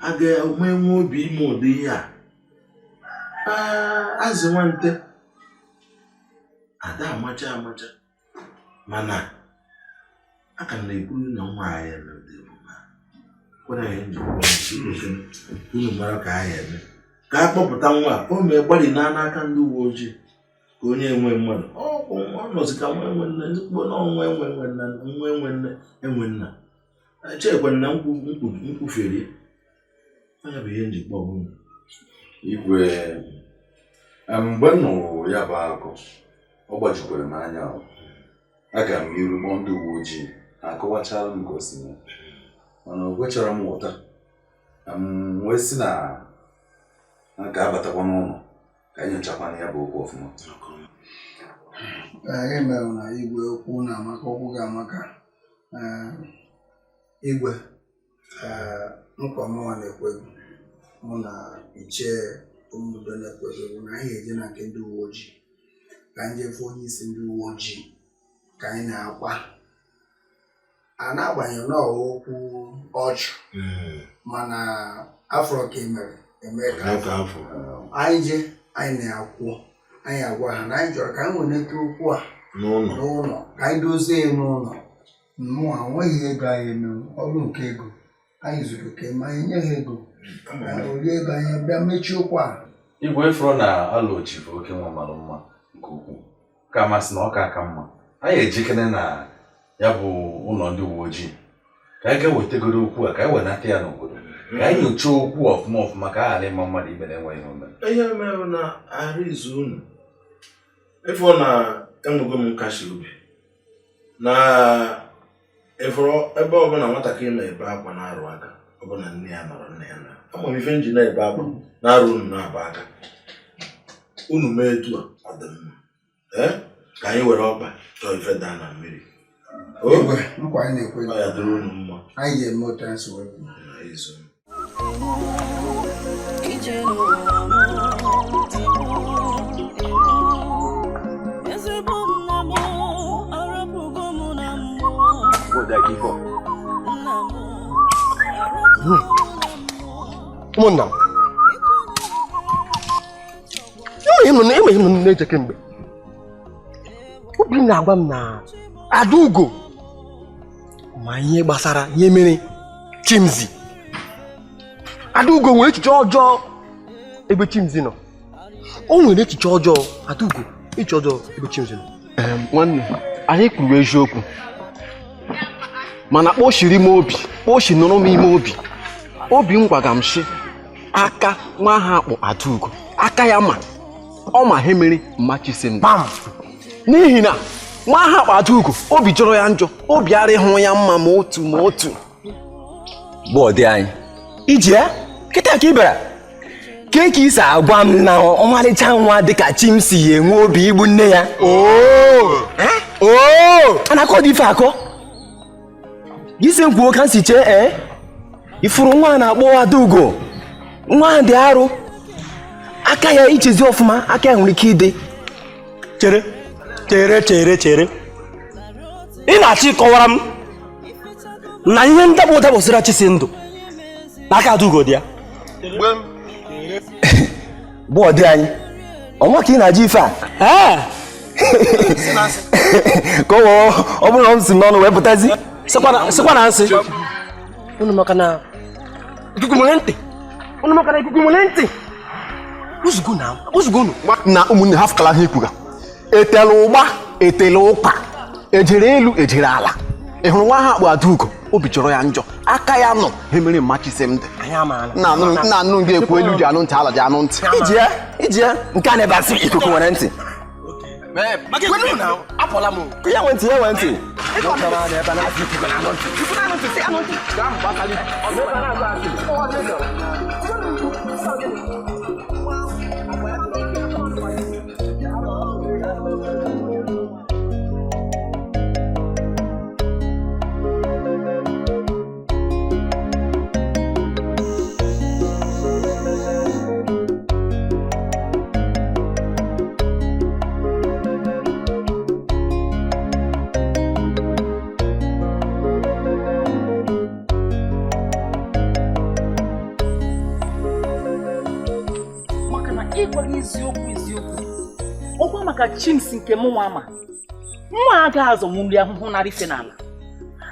a ga-enwe obi ime ụdị ihe a azụ nwante ada amacha amacha mana a ka na-ekwuru na nwa anyị eme ụdị omume kwere anyị njikwa unu mara ka anyị eme ka a kpọpụta nwa a o mee gbalị n'aka ndị uwe ojii ka onye enwe mmadụ ọ nọzi ka nwa enwe nne ezigbo na ọnwa enwe nne nwa enwe nne enwe nna echekwa na nkwufere onye bụ ihe njikwa ọbụla. Igwe, mgbe m nụrụ ya bụ akụkọ Ọ gbajukwara m anya. Aga m n'iru kpọọ ndị uwe ojii ha akọwachara m ka o si mee, mana o kwechara m ghọta. M wee sị na a ga-abatakwa n'ụlọ ka anyị nyochakwana ya bụ okwu ọfụma. Anyị mere na igwe okwu na-amaka, okwu ga-amaka. Igwe nkwa mụnwa na-ekwe mụ na ichie omudo na-ekwe na anyị ga-eje na nke ndị uwe ojii ka anyị jee fụ onye isi ndị uwe ojii ka anyị na-akwa a na-agbanyeghị na okwu ọchụ, mana afọ ka emere eme ka afọ anyị je anyị na-akwụ anyị agwa ha na anyị chọrọ ka anyị weneta okwu a n'ụlọ ka anyị dozie ya n'ụlọ. Mmụọ nweghị ego anyị emewu ọrụ nke ego anyị zuru oke, ma anyị nye ha ego orie ego anyị bịa mechie okwu a. Igwe ifuru na alụchi bụ oke nwa mara mma nke ukwuu, ka masị na ọ ka aka mma anyị ejikere na ya bụ ụlọ ndị uwe ojii ka anyị ga-ewetagoro okwu a ka anyị wenata ya n'obodo ka anyị nyochaa okwu ọfụma ọfụma ka a ghara ịma mmadụ ibe na-enweghị ome. Ihe mere na arụ izu unu ịfụ na enwego m nkasi obi na ịfụrụ ebe ọbụla nwatakịrị na-ebe akwa na-arụ aka ọbụla nne ya nọrọ nne ya na ama m ife nji na-ebe akwa na-arụ unu na-aba aka unu mee etu a ọ dị mma ka anyị were ọkpa chọọ ife daa na mmiri. Igwe nkwa anyị na-ekwe ọ ya dịrị unu mma. Anyị ga-eme otu anyị si wee kwu. Ụmụnna m, enweghị m na-eche kemgbe obi m na-agwa m na Adaugo ma ihe gbasara ihe mere Chimzi. Adaugo nwere echiche ọjọọ ebe Chimzi nọ. O nwere echiche ọjọọ Adaugo, echiche ọjọọ ebe Chimzi nọ. Nwanne, anyị kwuru eziokwu mana kpochiri m obi, kpochi nụrụ m ime obi. Obi m gwaga m shi aka nwa ha akpụ Adaugo, aka ya ma ọ ma ihe mere mma Chisimdi, n'ihi na nwa ha akpụ Adaugo obi jọrọ ya njọ, obi arịhụ ya mma ma otu ma otu. Bọọdụ anyị iji ya kịta ka ị bịara ka ka isi agwa m na ọmarịcha nwa dịka Chimsi ya enwe obi igbu nne ya. A na-akọ dị ife akọ isi nkwuo ka m si chee. Ifuru nwa a na-akpọ Adaugo, nwa dị arụ, aka ya ichezi ọfụma, aka ya nwere ike ịdị. Chere chere chere chere, ị na-achọ ịkọwara m na ihe ndakpọ dabọsịra Chisimdi n'aka Adaugo dị ya? Bọọdụ anyị ọnwa ka ị na-ajụ ife a ka ọ bụrụ na m si n'ọnụ wee pụtazi. Sịkwa na nsị unu maka na ikuku nwere ntị, unu maka na ikuku nwere ntị. Ozugbo na ozugbo unu na ụmụnne ha fụkala ha ikwuga etela ụgba etela ụkpa ejere elu ejere ala. Ị hụrụ nwa ha akpụ Adaugo, obi jọrọ ya njọ, aka ya nọ ha mere mma Chisimdi. Nna anụ gị ekwu elu ji anụ ntị, ala ji anụ ntị. Iji ya nke a na-ebe asị ikuku nwere ntị. Ya nwe ntị, ya nwe ntị. Eziokwu eziokwu ọkwa maka Chimsi nke mụ nwa ma nwa agaghị azọnwu nri ahụhụ narị ife n'ala.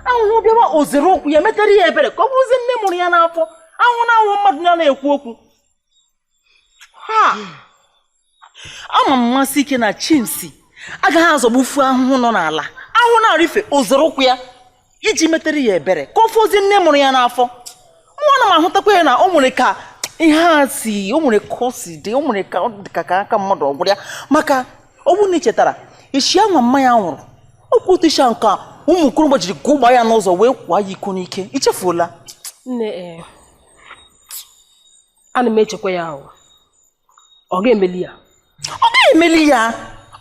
Ahụhụ bịawa ozere okwu ya metere ya ebere ka ọ bụrụzi nne mụrụ ya n'afọ. Ahụhụ na ahụhụ mmadụ ya na-ekwu okwu ha. Ama m mmasị ike na Chimsi agaghị azọgbufu ahụhụ nọ n'ala. Ahụhụ na-arịfe ozere okwu ya iji metere ya ebere ka ọ fọzie nne mụrụ ya n'afọ. Mụ na m ahụtakwa ya na o nwere ka ihe a si, o nwere ka o si dị, o nwere ka ọ dị ka aka mmadụ ọ gwụrụ ya. Maka ọ bụrụ na ị chetara Ishi anwa mma ya nwụrụ. Okwu otu isi nke a ụmụ okorobịa jiri gụgba ya n'ụzọ wee kwa ya iko n'ike. Ichefuola? Nne ee, ana m echekwa ya ahụ. Ọ ga-emeli ya. Ọ ga-emeli ya.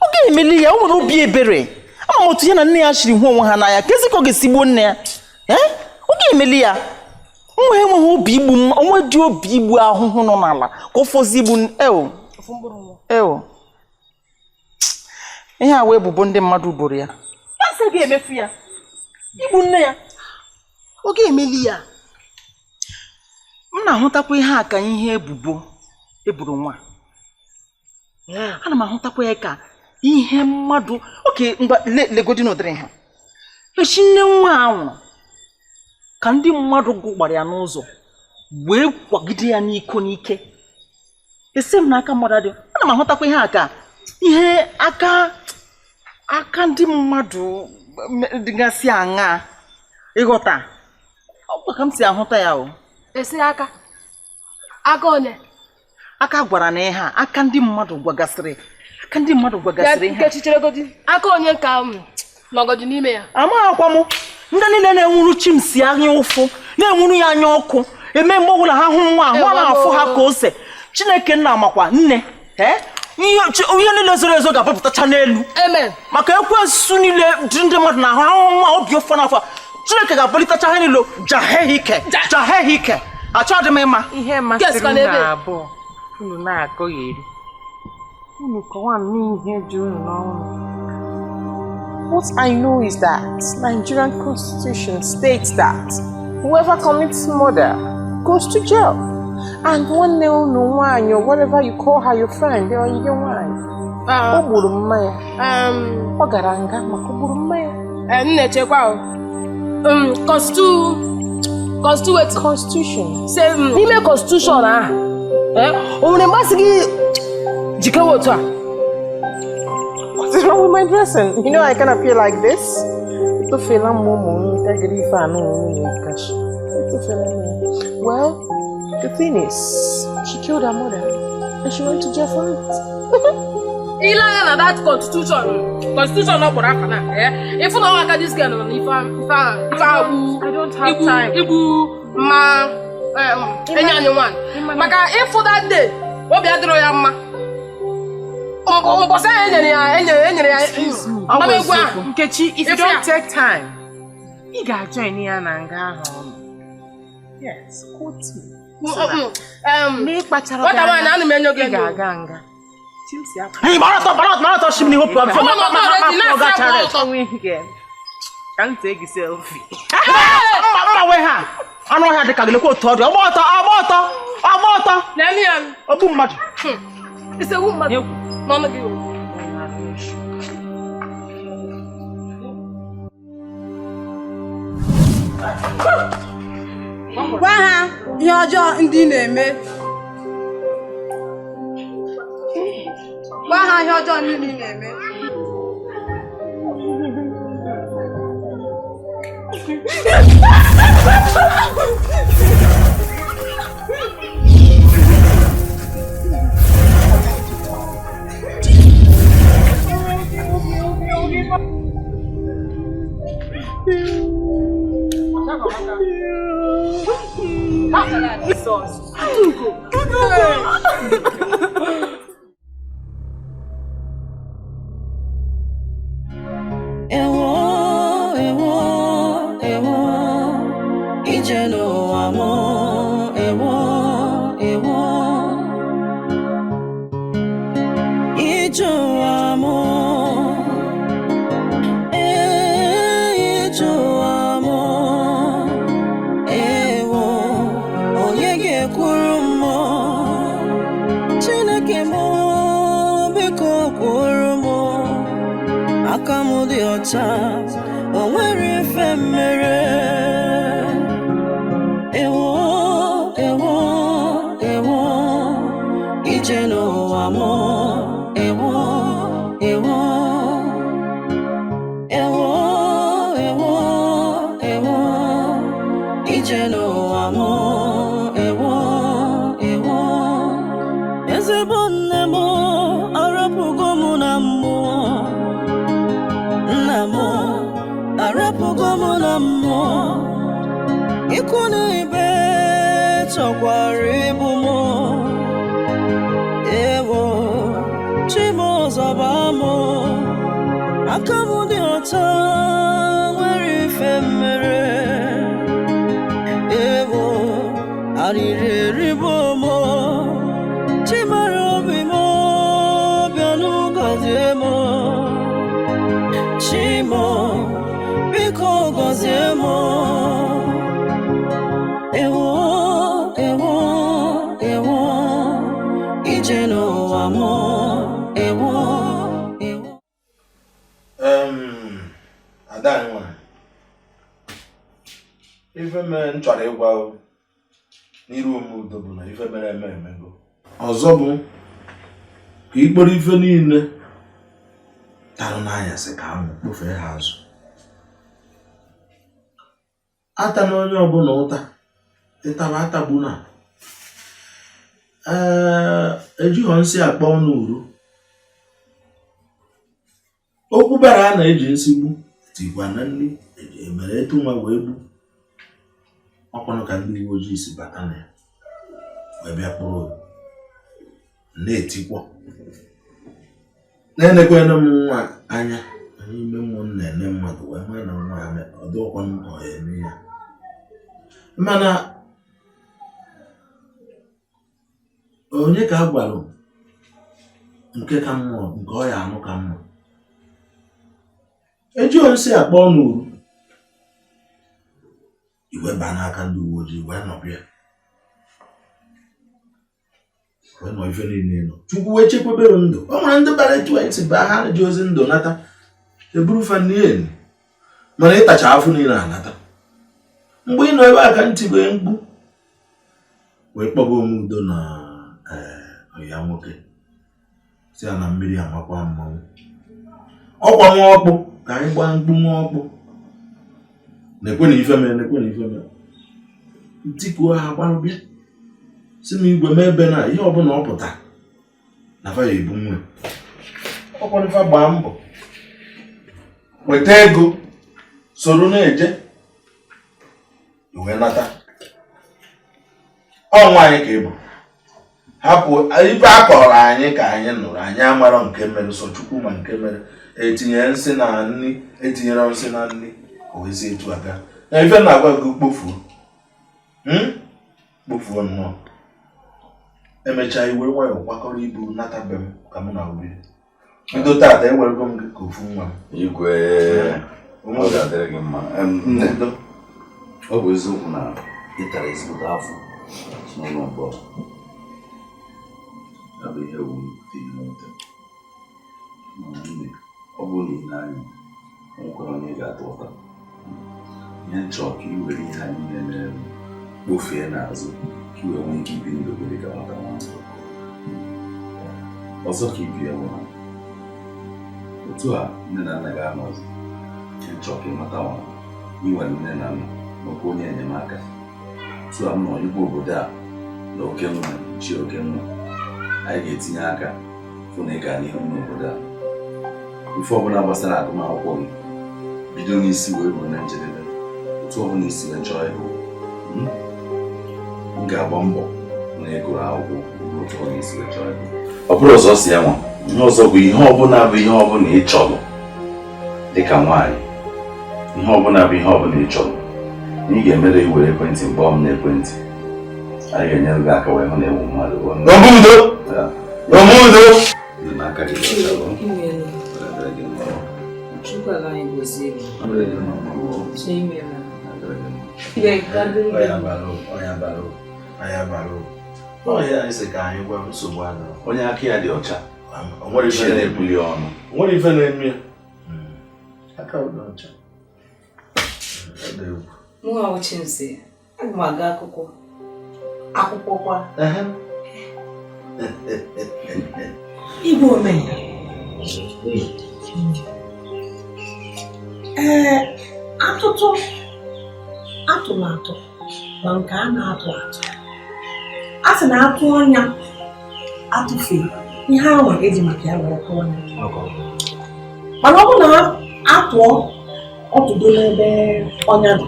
Ọ ga-emeli ya. O nwere obi ebere. Ama m otu ya na nne ya siri hụ onwe ha n'anya. Kezi ka ọ ga-esi gbuo nne ya? Ee? Ọ ga-emeli ya. Nwa enweghị obi igbu, onwe dị obi igbu ahụhụ nọ n'ala ka ọ fọzi igbu. Ewo. Ewo. Ihe a wee ebubo ndị mmadụ boro ya. Asị ga-emefu ya. Igbu nne ya. Ọ ga-emeli ya. M na-ahụtakwa ihe a ka ihe ebubo eburu nwa. Ana m ahụtakwa ya ka ihe mmadụ oke mgba legodi n'ụdịrị ha. Echi nne nwa a nwụrụ ka ndị mmadụ gbara ya n'ụzọ wee kwagide ya n'iko n'ike. Esi m n'aka mmadụ adị. Ana m ahụtakwa ihe a ka ihe aka ndị mmadụ dịgasị aṅa ịghọta. Ọ bụ ka m si ahụta ya o. Esi aka. Aka onye? Aka gwara na ihe a, aka ndị mmadụ gwagasịrị. Aka ndị mmadụ gwagasịrị ihe. Nkechi cheregodi. Aka onye ka m nọgọdị n'ime ya. Amaghịkwa m. Ndị niile na-enwuru Chimsi anya ụfụ, na-enwuru ya anya ọkụ, eme mgbe ọbụla ha hụ nwa ahụ, ọ na-afụ ha ka ose. Chineke nna makwa nne. Ihe niile zoro ezo ga-apụtacha n'elu. Amen. Maka ekwensu niile dị ndị mmadụ na-ahụ ahụ nwa obi ụfụ n'afọ. Chineke ga-akpọlitacha ha niile jahehike jahehike. Achọghị m ịma. Ihe masịrị unu abụọ unu na-akọgheri. Unu kọwa n'ihe dị unu n'ọnụ. What I know is that Nigerian constitution states that whoever commits murder goes to jail. And nwanne unu nwaanyị or whatever you call her, your friend, or your nwaanyị, o gburu mma ya. Ọ gara nga maka o gburu mma ya. Nne chekwa o. Constitution. N'ime constitution ahụ, o nwere mmasị gị jikewe otu a? What is wrong with my dressing? You know I can appear like this. Well, the thing is, she killed her mother and she went to jail for it. Ile anya na that constitution ọ kpọrọ afa na ịfụ na ọnwa aka this girl nọ n'ife ahụ igbu ma enyi anyị nwaanyị maka ịfụ that day obi adịrọ ya mma. Mbọsị ahụ enyere ya egwu ahụ. Nkechi, if you don't take time, ị ga-ajoin ya na nga ahụ. Yes, quote me. Nwata nwaanyị ana m enyo gị ị ga-aga nga. Hey, marathon, shimmy, hope I'm from. Ka m tee gị selfie. Mma wee ha. Anụ ọhịa dị ka gị lekwa otu ọ dị. Ọgba ọtọ, ọgba ọtọ, ọgba ọtọ. Ogbu mmadụ. Isegbu mmadụ. N'ọnụ gị. Gwa ha ihe ọjọọ ndị na-eme. Gwa ha ihe ọjọọ ndị na-eme. Ewo, ewo, ewo, ije n'ụwa mụ, ewo, ewo, ije ụwa mụ, ee, ije ụwa mụ, ewo, onye ga-ekwuru mụ, Chineke mụ, biko kwuru mụ. Aka m dị ọcha, o nwere ife mere. Ewo, ewo, ewo, ije n'ụwa mụ, ewo, ewo, ewo, ewo, ewo, ije n'ụwa mụ, ewo, ewo. Ezigbo nne m, arapụgo m na mmụọ. Anọkwa m na mmụọ, ikwu na ibe chọkwara ịbụ m. Ewo, Chimụzọba m, aka m dị ọcha, nwere ife mmere. Ewo, arịrị erigbo m, Chimara obi m, bịanụ gọzie m. Chimo, biko gọzie m. Ewo, ewo, ewo, ije n'ụwa m. Ewo, ewo. Ada anyị nwanyị, ife mere m chọrọ ịgwa o n'iru Omeudo bụ na ife mere eme emego. Ọzọ bụ ka ikporo ife niile tarụ n'anyasị ka anwụ kpofee ha azụ. Ata na onye ọbụla ụta, ịtaba atagbu na ee ejighọ nsị akpọ ọnụ uru. Okwu bara a na-eji nsị gbu tikwa na nri emere etu nwa wee gbu ọkwanụ ka ndị uwe ojii si bata na ya wee bịa kpụrụ na-etikpọ na-enekwana m nwa anya n'ime mmụọ m na-ene mmadụ wee mara na nwa ya ọ dịghịkwanụ ka ọ ya eme ya. Mana onye ka a gwara nke ka mma, nke ọ ya anụ ka mma, ejighọ nsị akpọ ọnụ uru iwe baa n'aka ndị uwe ojii wee nọbịa wee nọ ife niile nọ. Chukwu wee chekwebe ndụ. O nwere ndị bara etu anyị si baa, ha ji ozi ndụ nata eburu fa n'ihe, mana ịtacha afụ niile anata. Mgbe ị nọ ebe a ka ntị wee mkpu wee kpọba Omeudo na ya nwoke si ya na mmiri amakwa mmanwụ ọkwa nwa ọkpụ ka anyị gbaa mkpu nwa ọkpụ na-ekwe na ife mere, na-ekwe na ife mere. Ntikuo ha gbarụ bịa si m igwe mee ebe na ihe ọbụla ọ pụta na fa ya ebu nwe ọkwanụfa gbaa mbọ nweta ego soro na-eje wee nata. Ọ nwaanyị ka ị bụ, hapụ ife a kọrọ anyị ka anyị nụrụ, anyị amarọ nke mere, sọ Chukwu ma nke mere. Etinyere nsị na nri, etinyere nsị na nri, o wee si etu aga. Na ife na-agwa gị kpofuo, kpofuo nnọọ. Emechaa iwere nwayọọ kwakọrọ ibu nata be m ka mụ na obiri bido taata. Ewerego m gị ka ofu nwa m. Igwe, ọ ga-adịrị gị mma. Nne, ọ bụ eziokwu na ị tara ezigbote afọ n'ụlọ mkpọrọ. Ya bụ ihe wu ihe mwute. Mana nne, ọ bụrụ na ị na-anya, o nwekwara onye ị ga-ata ụta. Ihe nchọ ka ị were ihe anyị na-eme kpofee n'azụ ka i wee nwee ike ibi ndụ gị dịka nwata nwaanyị. Ọzọ ka ibi ya bụ na otu a nne na nna ga-anọ ọzọ. Ihe nchọ ka ị mata nwa ị nwere nne na nna nwekwa onye enyemaka. Otu a m nọ igwe obodo a na oke nwa chi oke nwa, anyị ga-etinye aka fụ na ị gaa n'ihu n'obodo a. Ife ọbụla gbasara agụmakwụkwọ gị bido n'isi wee ruo na njedebe, otu ọbụla isi wee chọọ ịgụ, m ga-agba mbọ na ịgụrụ akwụkwọ otu ọbụla isi wee chọọ ịgụ. Ọ bụrụ ọzọ si ya nwa ihe ọzọ bụ ihe ọbụla bụ ihe ọbụla ị chọrọ dịka nwaanyị, ihe ọbụla bụ ihe ọbụla ị chọrọ na ị ga-emere, iwere ekwentị mgbe m n'ekwentị, anyị ga-enyere gị aka wee hụ na ewu mmadụ. Omeudo! Omeudo! Aka gị dị ọcha, ọ? Imeela. Ọ ga-adịrị gị mma. Chukwu ala anyị gọzie gị. Ọ dịrị gị mma, mma, ọ. Chi imeela. Ọ dịrị gị mma. Ọya bara uru, ọya bara uru, ọya bara uru. Ọya anyị sị ka anyị gwa nsogbu adịrọ. Onye aka ya dị ọcha, O nwere ife chi na-ebuli ọnụ. O nwere ife na-eme ya. Aka ọ dị ọcha. Ọ dị egwu. Mụ ahụ Chimsi, aga m aga akwụkwọ. Akwụkwọ kwa. Igwe omenala. Ee, atụtụ atụmatụ ma nke a na-atụ atụ, a sị na atụ ọnya atụfee ihe ahụ eji maka ya wee tụọ ọnya, mana ọ bụrụ na atụọ Ọ tụdo n'ebe ọnya dị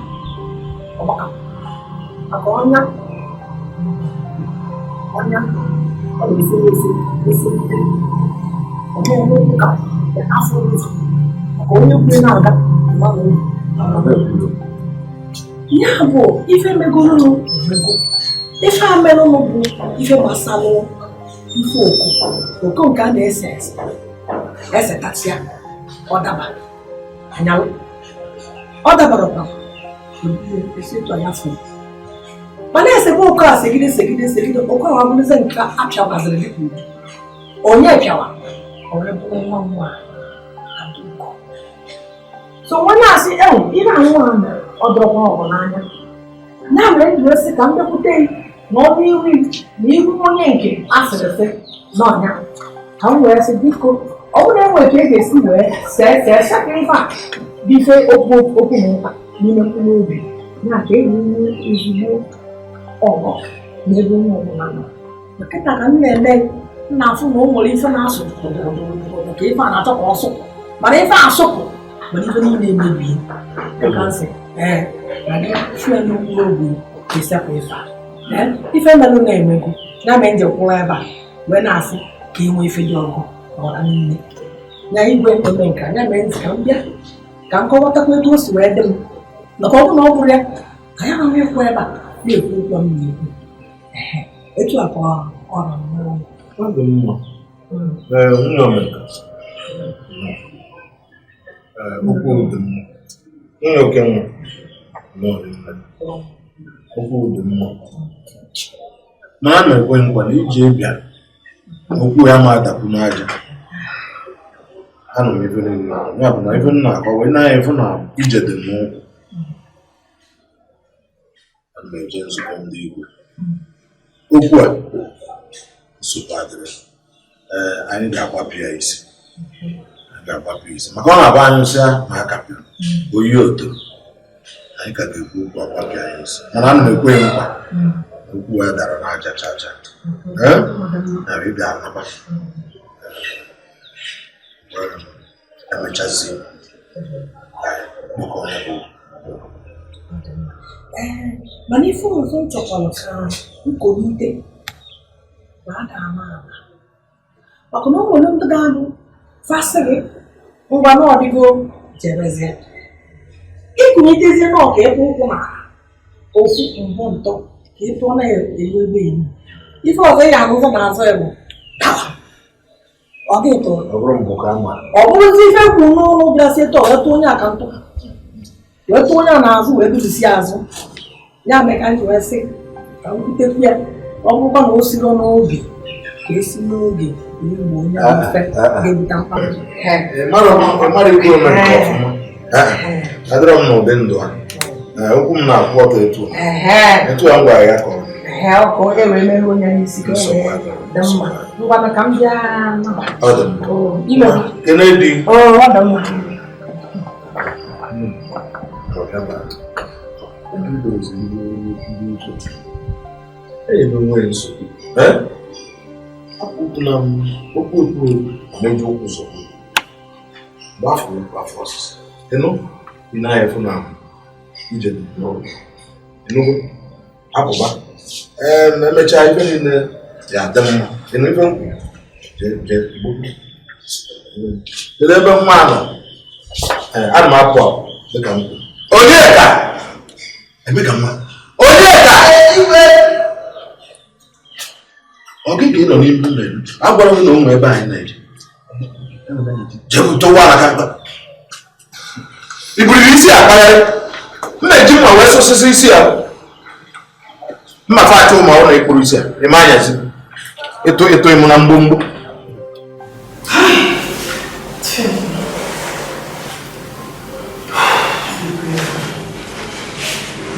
ọgbaka maka ọnya ọnya ọ na-efe efe efe ọ na-eme ka afọ ụzọ maka onye kwere na-aga mmanụ. Ya bụ ife megorụnụ emego, ife amerụnụ bụ ife gbasalụ ife oko oko nke a na-ese ese esetasịa ọ daba anyalụ ọ dabara kwa esi etu anya fụ mana esekwa oko a segide segide segide oko ahụ abụrụzie nke a pịawazịrị dịka udu onye pịawa ọ wee bụrụ nwa nwa Adaugo. So nwanne asị ewu ihe anwụ a mere ọ dọrọkwa ọgụ n'anya ya mere m ji wee sị ka m bịakwute na ọnụ iru na iru onye nke asịrị sị n'ọnya ka m wee sị biko ọ bụrụ na enwere ka e ga-esi wee see see sekụ ife a bụ ife okwu okwu na ụka n'ime mkpụrụ obi ya ka e nwee ezigbo ọgọ n'ebe onye ọbụla nọ. Nkịta ka m na-eme m na-afụ na o nwere ife na-asụ ka ife a na-achọ ka ọ sụpụ mana ife a sụpụ mana ife niile emebie ka nsị ee na gị fue n'okpuru obi ka esepụ ife a ife merụ na-emego ya mere nje kwụrụ ebe a wee na-asị ka e nwee ife dị ọgụ ọra niile ya igwe eme nka ya mere ntị ka m bịa ka m kọwatakwa etu o si wee dị m maka ọ bụrụ na ọ bụrụ ya anyị amaghị ịkwụ ebe a na-ekwu okwu m na-ekwu etu a ka ọ na mmụọ. Ọ dị mma. Ee, nwunye Omenka. Ee, okwu dị mma. Nwunye Okenwa. Okwu dị mma. Mana a na-ekwe nkwa na iji bịa okwu ya ma adapụ n'aja. Anụ m ife niile. Ya bụ na ife m na-akọwa ị na-anya ife na ije dị m n'ụkwụ. Ana m eje nzukọ ndị igwe. Okwu a nsogbu adịrị. Ee, anyị ga-agbapụ ya isi. Anyị ga-agbapụ ya isi maka ọ na-abụ anyị sịa ma a kapịrị oyi oto anyị ka ga-ekwu okwu agbapụ ya isi mana ana m ekwe ya nkwa okwu ya dara n'aja cha cha. Ee, na ị ga-anaba emechazie kpọkọ ya bụ. Mana ife ọzọ m chọkwara ka nkolite na a ga-ama ama maka na o nwere ndị ga-anụ fasịrị ngwa na ọdịgo jerezie ịkụnyitezie na ọka ịkwụ ụkwụ n'ala ofu mbụ ntọ ka ị tụọ na elu ebe elu ife ọzọ ị ga-anụzọ n'azụ ya bụ ọ gị tụrụ ọ bụrụzi ife kwu n'ụlọ bịa sị tọọ wee tụọ onye aka ntụ wee tụọ onye a n'azụ wee duzisie azụ ya mee ka m ji wee sị ka m kwutekwu ya ọ bụrụkwa na o siro n'obi ka esi n'oge igbo onye mfe ga-ebute mkpali. Mara ikwu Omenka ọfụma. Adịrọ m n'ụdị ndụ a. Okwu m na-akwụ ọtọ etu etu a m gwara ya ka ọ ka e wee meruo onye n'isi ka dị mma. Ngwa ka m bịa naba. Ọ dị mma. Kene di. Ọ dị mma. Enwe nsogbu. Akwụkwọ m okwu okwu na-eji ụkwụ ụzọ gbafụ afọ ọsịsa ịnụ ị na-efu na ije n'ụlọ ịnụgo apụba ee emechaa ife niile ya adị mma ịnụ ife nkwụ kedu ebe nwa nọ? Ee, ana m apụ apụ dịka m kwuru. Onyeka! Eme ka nwa Onyeka! Ọ gị ka ị nọ n'ime ụlọ elu agwara m na ụmụ ebe anyị na-eje jebute ụgbọala ka mkpa i buriri isi akpagharị m na-eji mma wee sụsịsị isi ya mma fa achọ ụmụ ọhụrụ ịkpụrụ isi a ịma anyazi ịtụ ịtụ ịmụ na mgbomgbo.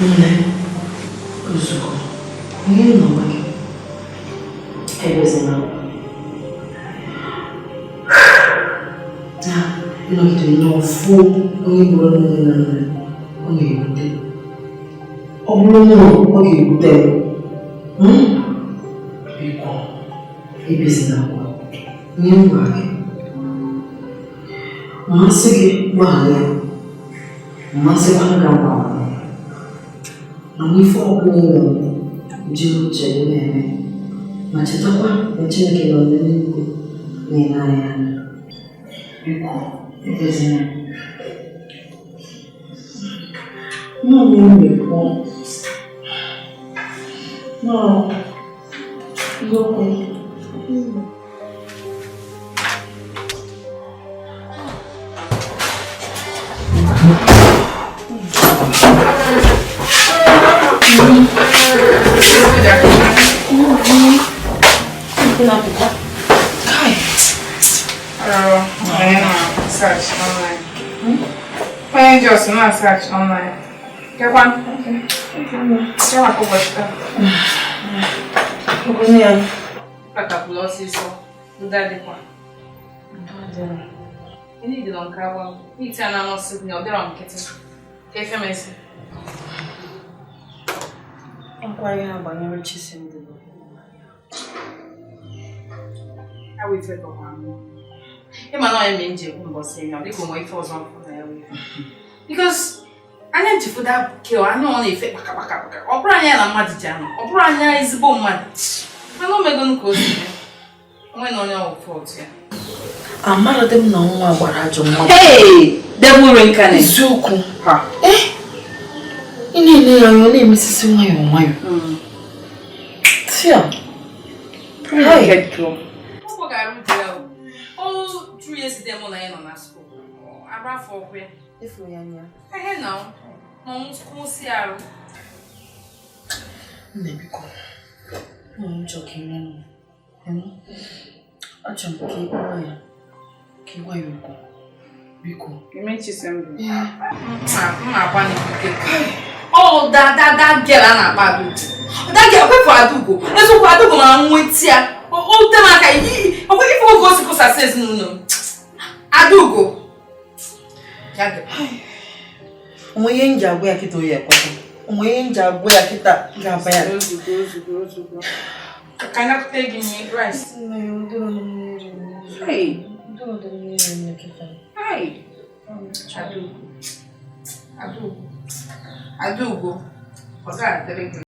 Nne, ozugbo ihe nọ gị ebezina na ịnọgide n'ofu onye gburu nne na nna ọ na-ebute ọ bụrụ na ọ ga-ebute m biko ebezina akwa nye m gwa gị mmasị gị gbaghara ya. Mmasịkwanụ ka m gwara na m ife ọbụla ị na-eme, jiri uche gị na-eme, ma chetakwa na Chineke nọ n'eluigwe na-ele anyị anya. Biko, ekwezina. Nọ na-ekwu. Nọ, eziokwu. Search online. Onye just na search online. Kekwa. Kekwa ka ụbọchị taa. Kpachapụla ọsịsọ. Ndị adịkwa. Ndị dị nke agba. Ite a na-amasị gị na ọ dịrọ nkịtị. Ka efe mesi. Nkwa ihe a gbanyere Chisimdụ. Awụ ife tọkwa anụ. Ịma na onye mere nji ekwu mbọsị ya, ọ dịka onwe ife ọzọ mfụ na ya wee. Because anya njifu da keo, anya ọ na-efe kpaka kpaka kpaka. Ọ bụrụ anya na mmadụ ji anọ, ọ bụrụ anya ezigbo mmadụ. Mana o megonu ka o si mee. Onwe na onye ọ fọt ya. Amaradị m na nwa gbara ajọ mmadụ. Hey! Devil reincarnate. Eziokwu. Ị na-ele ya anya, ọ na-emesisi nwayọọ nwayọọ. Tia. Hey. Ọ gara uche ya o. Ọ true yesterday mụ na ya nọ na school. Arụ afọ ọkụ ya. Efu ya anya. Ehe na ọ. Na ọ kwụsị arụ. Nne biko. Nna m chọrọ ka ị mere m. Achọrọ m ka ị kpọọ ya. Ka ị gwa ya okwu. Biko. Ime Chisimdụ. Mma agba n'ikike. Oh, that girl a na-akpọ Adaugo. That girl kwepụ Adaugo. Eziokwu Adaugo mara nweta ya. O te m aka ife oge o si kụsasị ezinụlọ m. Adaugo. Ya dị. Onwe ihe m ji agwa ya kịta oyi ekweta. Onwe ihe m ji agwa ya kịta ga-aba ya. Ozugbo ozugbo ozugbo. Ka anyị nakọta gị nye rice. Nne ya ụdịrị mmiri. Hey. Ụdịrị mmiri nne kịta. Hey. Adaugo. Adaugo. Adaugo. Ọ ga-adịrị gị.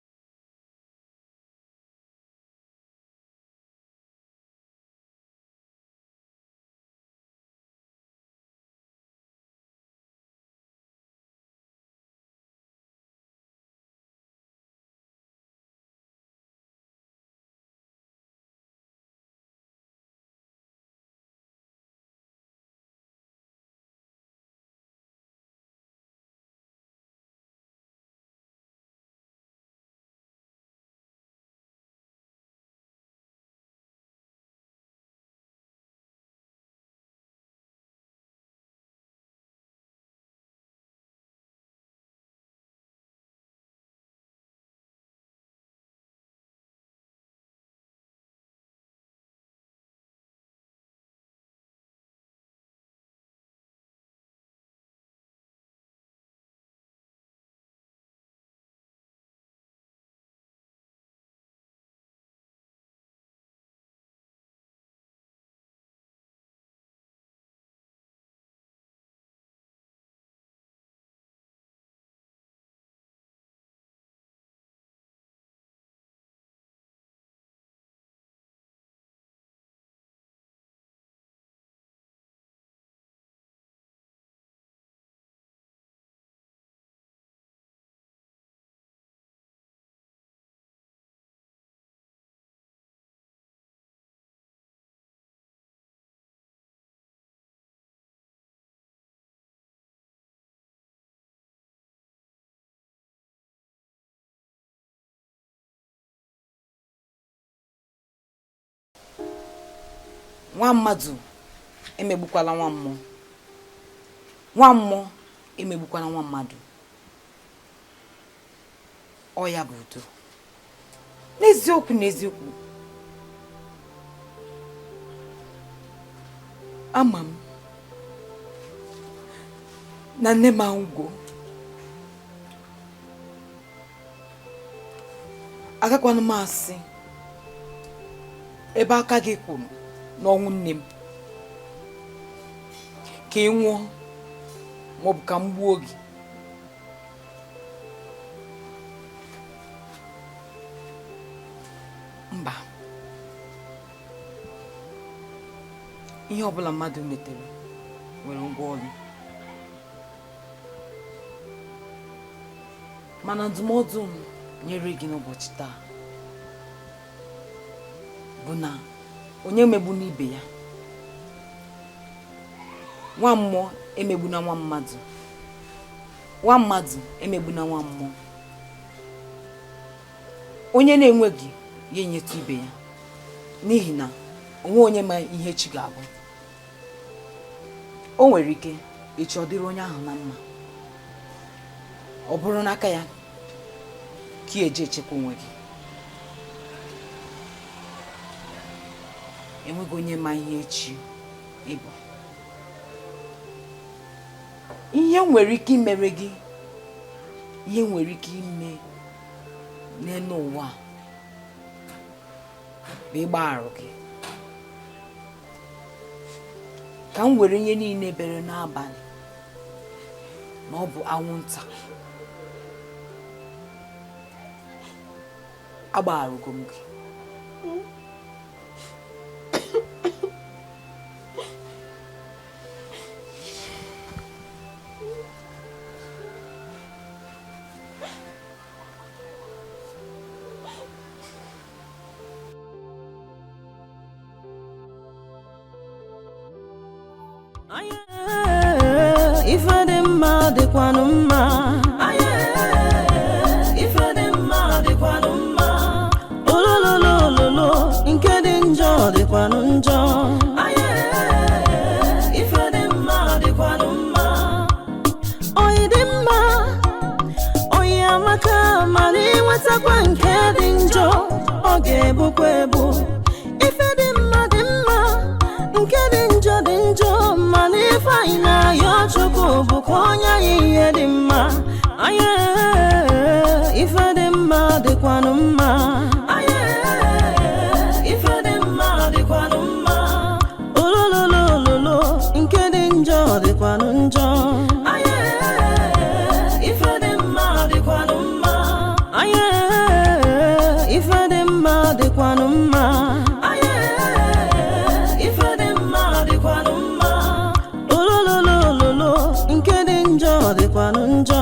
Nwa mmadụ emegbukwala nwa mmụọ. Nwa mmụọ emegbukwala nwa mmadụ. Ọ ya bụ udo. N'eziokwu n'eziokwu. Ama m na nne m anwụgo. Agakwana m asị ebe aka gị kwuru n'ọnwụ nne m ka ị nwụọ maọbụ ka m gbuo gị. Ihe ọbụla mmadụ metere nwere ụgwọ ọrụ. Mana ndụmọdụ m nyere gị n'ụbọchị taa bụ na onye emegbuna ibe ya, nwa mmụọ emegbuna nwa mmadụ, nwa mmadụ emegbuna nwa mmụọ. Onye na-enweghị ya enyetụ ibe ya, n'ihi na onwe onye ma ihe chi ga-abụ. O nwere ike echi ọ dịrị onye ahụ na mma, ọ bụrụ n'aka ya ka ị eji echekwa onwe gị. Enweghị onye ma ihe echi ịbụ. Ihe nwere ike imere gị, ihe nwere ike ime n'elu ụwa bụ ịgba arụ gị. Ka m were ihe niile bere n'abalị ma ọ bụ anwụnta, agbagharụgo m gị. Ife dị mma dịkwanụ mma. Ife dị mma dịkwanụ mma. Olololololo, nke dị njọ dịkwanụ njọ. Ife dị mma dịkwanụ mma. Oyi dị mma, oyi amaka, mana ịnwetakwa nke dị njọ, ọ ga-ebukwa ebu. Ife dị mma dị mma, nke dị njọ dị njọ, mana ife anyị na-ayọ Chukwu bụkwa onye anyị ihe dị mma. Anyị ife dị mma dịkwanụ mma. Anyị ife dị mma dịkwanụ mma. Olololololo, nke dị njọ dịkwanụ njọ. Anyị ife dị mma dịkwanụ mma. Anyị ife dị mma dịkwanụ mma. Ife dị mma dịkwanụ mma. Olololololo, nke dị njọ dịkwanụ njọ.